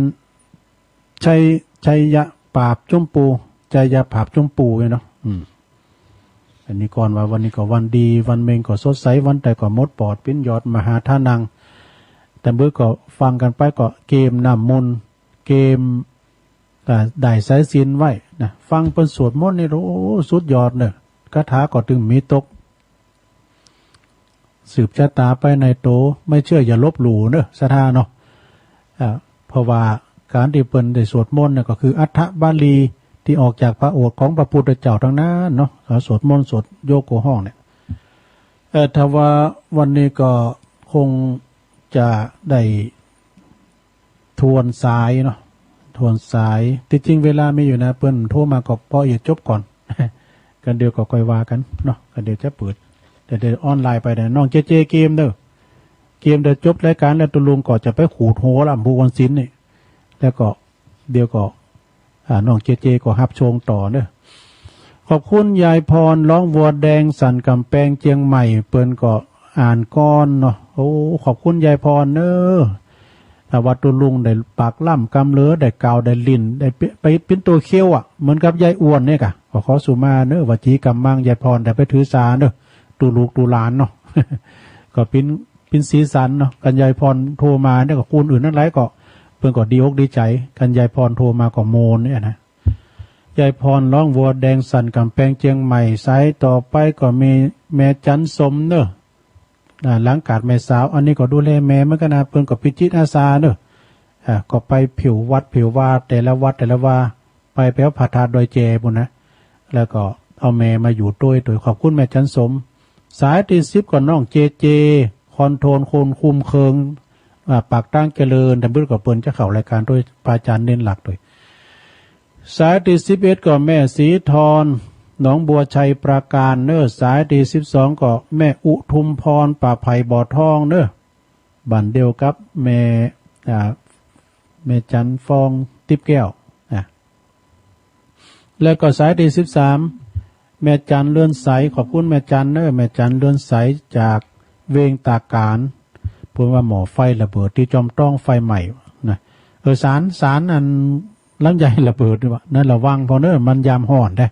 ชัย ชัยยะปราบจุมปู ชัยยะปราบจุมปูเนี่ยเนาะ อืม อันนี้ก่อนว่าวันนี้ก็วันดี วันเม็งก็สดใส วันใดก็หมดปอด เป๋นยอดมหาทานัง แต่เมื่อก็ฟังกันไปก็เกมน้ำมนต์ เกม อ่า ได้สายศีลไว้นะ ฟังเปิ้นสวดมนต์นี่ โอ้ สุดยอดเนอะ คาถาก็ตึงมีตก สืบชะตาไปในโต ไม่เชื่ออย่าลบหลู่เนอะ ศรัทธาเนาะ อ่า เพราะว่าการที่เปิ้นได้สวดมนต์เนี่ยก็คืออัฏฐบาลีที่ออกจากพระโอษฐ์ของพระพุทธเจ้าทั้งนั้นเนาะ เขาสวดมนต์สวดโยกโกห้องเนี่ย เอ่อ ถ้าว่าวันนี้ก็คงจะได้ ทวนสายเนาะ ทวนสาย ที่จริงเวลามีอยู่นะ เปิ้นโทรมาก็ปอเอียดจบก่อน กันเดี๋ยวก็ค่อยว่ากันเนาะ กันเดี๋ยวจะเปิด แต่เดี๋ยวออนไลน์ไปนะ น้องเจเจเกมเด้อ เกมเดี๋ยวจบรายการแล้วตุลุงก็จะไปขูดหัวละ ผู้วันศิลป์นี่ แล้วก็เดี๋ยวก็ อ่า น้องเจเจก็ฮับชงต่อเนอะ ขอบคุณยายพร ร้องวัวแดง สันกำแพง เชียงใหม่ เปิ้นก็อ่านก่อนเนาะ โอ้ ขอบคุณยายพรเนอะ ถ้าว่าตุ๊ลุงได้ปากล่ำกำเหลือ ได้กาว ได้ลิ้น ได้ไปปิ้นตัวเคี้ยวอะ เหมือนกับยายอ้วนเนี่ยกะ ก็ขอสุมาเนอะ วจีกัมมัง ยายพร แต่ไปถือสาเนอะ ตุ๊ลูกตุ๊หลานเนาะ ก็ปิ้น ปิ้นสีสันเนาะ คันยายพรโทรมาเนี่ยก็คนอื่นทั้งหลายก็ เปิ้นก็ดีอกดีใจ คันยายพรโทรมาก็โมนเนี่ยนะ ยายพร ร้องวัวแดง สันกำแพง เชียงใหม่ สายต่อไปก็มีแม่จันสมเนอะ อ่า หลังกาดแม่สาว อันนี้ก็ดูแลแม่เหมือนกันนะ เปิ้นก็เป็นจิตอาสาเนอะ อ่า ก็ไปผิววัดผิววา แต่ละวัดแต่ละวา ไปแถวพระธาตุดอยแจปู้นนะ แล้วก็เอาแม่มาอยู่ด้วย โดยขอบคุณแม่จันสม สายที่สิบก็น้องเจเจ คอนโทรลคนคุมเคิง อ่า ปากตางเจริญ แต่เปิ้นก็เปิ้นจะเข้ารายการด้วย พระอาจารย์เน้นหลักด้วย สายที่สิบเอ็ดก็แม่สีทร หนองบัวชัยปราการเนอะ สายที่สิบสองก็แม่อุทุมพร ป่าไผ่บ่อทองเนอะ บ้านเดียวกับแม่ อ่า แม่จันฟองติ๊บแก้ว อ่ะ แล้วก็สายที่สิบสาม แม่จันเรือนใส ขอบคุณแม่จันเนอะ แม่จันเรือนใสจากเวียงตากาน เปิ้นว่าหม้อไฟระเบิดตี้จอมต้องไฟไหม้นะ เออ สาร สารอันลำไยระเบิดนี่วะ นั่นระวังพอเนอะ มันยามฮ้อนเด้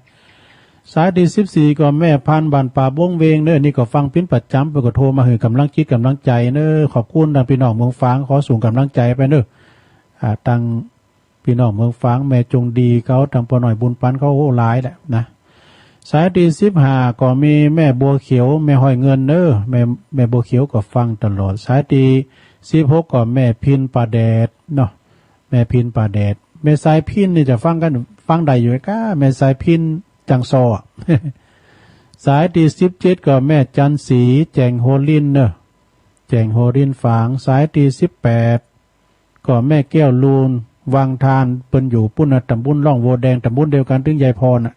สายที่สิบสี่ก็แม่พันธุ์บ้านป่าบงเวงเนอะ นี่ก็ฟังปิ้นประจำ เปิ้นก็โทรมาหื้อกำลังจิตกำลังใจเนอะ ขอบคุณดังพี่น้องเมืองฝาง ขอส่งกำลังใจไปเนอะ อ่า ตัง พี่น้องเมืองฝาง แม่จงดีเขา ตังป้อน้อยบุญปันเขา โอ้ หลายแหละนะ สายที่สิบห้าก็มีแม่บัวเขียว แม่ห้อยเงินเนอะ แม่ แม่บัวเขียวก็ฟังตลอด สายที่สิบหกก็แม่พินป่าแดดเนาะ แม่พินป่าแดด แม่สายพินนี่จะฟังกัน ฟังได้อยู่ก้า แม่สายพินจังซอ สายที่สิบเจ็ดก็แม่จันสี แจ่งโฮลินเนอะ แจ่งโฮลินฝาง สายที่สิบแปด ก็แม่แก้วลูน วังทาน เปิ้นอยู่ปู้นนะ ตำบลร่องวัวแดง ตำบลเดียวกันตึงยายพรน่ะ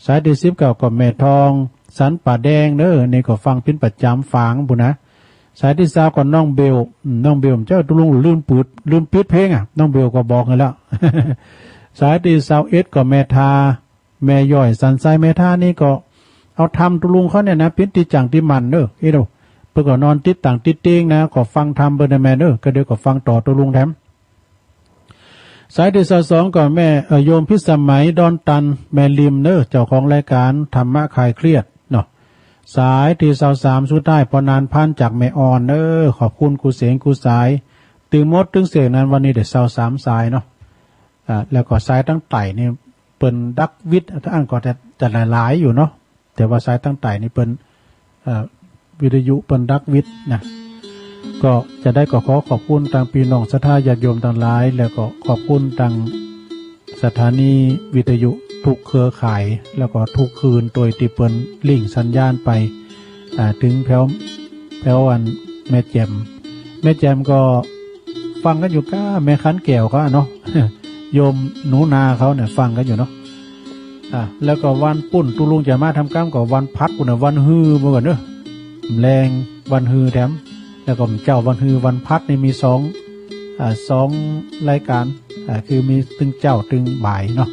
สายที่สิบเก้าก็แม่ทอง สันป่าแดงเนอะ นี่ก็ฟังปิ้นประจำฝางปู้นนะ สายที่ซาวก็น้องเบล อืม น้องเบล เจ้าตุ๊ลุงลืมปืด ลืมปิดเพลงอะ น้องเบลก็บอกให้แล้ว สายที่ซาวเอ็ดก็แม่ทา แม่ย่อยสันทรายแม่ทานี่ก็เอาธรรมตุ๊ลุงเขาเนี่ยนะ ปิ้นตี้จั่งตี้หมั่นเนอะ อีโด เปิ้นก็นอนติดต่างติดเตียงนะ ก็ฟังธรรมเปิ้นนะแม่เนอะ ก็เดี๋ยวก็ฟังต่อตุ๊ลุงแถม สายที่ซาวสองก็แม่ เอ่อ โยมพิสมัยดอนตัน แม่ริมเนอะ เจ้าของรายการธรรมะคลายเครียดเนาะ สายที่ซาวสามสุดท้าย ปอนานพันจากแม่อ่อนเนอะ ขอบคุณครูเสงครูสาย ตึงหมดตึงเสกนั้นวันนี้ได้ซาวสามสายเนาะ อ่า แล้วก็สายตั้งไต่นี่เปิ้นดักวิทย์ อันก็จะ จะหลายๆอยู่เนาะ แต่ว่าสายตั้งไต่นี่เปิ้น เอ่อ วิทยุเปิ้นดักวิทย์นะ ก็จะได้ก็ขอขอบคุณตังพี่น้องศรัทธาญาติโยมตังหลาย แล้วก็ขอบคุณตังสถานีวิทยุทุกเครือข่าย แล้วก็ทุกคืนโดยที่เปิ้นลิงก์สัญญาณไป อ่า ถึงแถว แถวอันแม่แจ่ม แม่แจ่มก็ฟังกันอยู่ก้า แม่ขันแก้วเขาอะเนาะ โยมหนูนาเขาเนี่ยฟังกันอยู่เนาะ อ่ะ แล้วก็วันปุ้นตุ๊ลุงจะมาทำกรรมก็วันพัดปุ้นน่ะ วันฮือเมื่อก่อนเนอะ แลงวันฮือแถม แล้วก็เจ้าวันฮือวันพัดนี่มีสอง อ่า สองรายการ อ่า คือมีตึงเจ้าตึงบ่ายเนาะ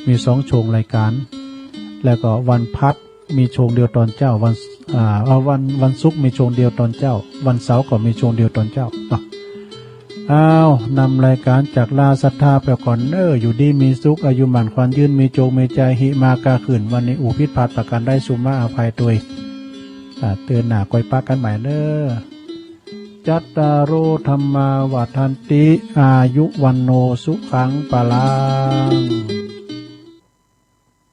มีสองช่วงรายการ แล้วก็วันพัดมีช่วงเดียวตอนเจ้า วัน อ่า เอาวัน วันศุกร์มีช่วงเดียวตอนเจ้า วันเสาร์ก็มีช่วงเดียวตอนเจ้าเนาะ อ้าว นำรายการจากลาศรัทธาไปก่อนเนอะ อยู่ดีมีสุข อายุหมั่นขวัญยืน มีโจคมีชัย หิมากาขึ้น วันนี้อู้ผิดพลาดประการใด สุมาอภัยตวย อ่า เตือนหน้าค่อยปะกันใหม่เนอะ จัตตาโร ธัมมา วัฑฒันติ อายุ วัณโณ สุขัง พลัง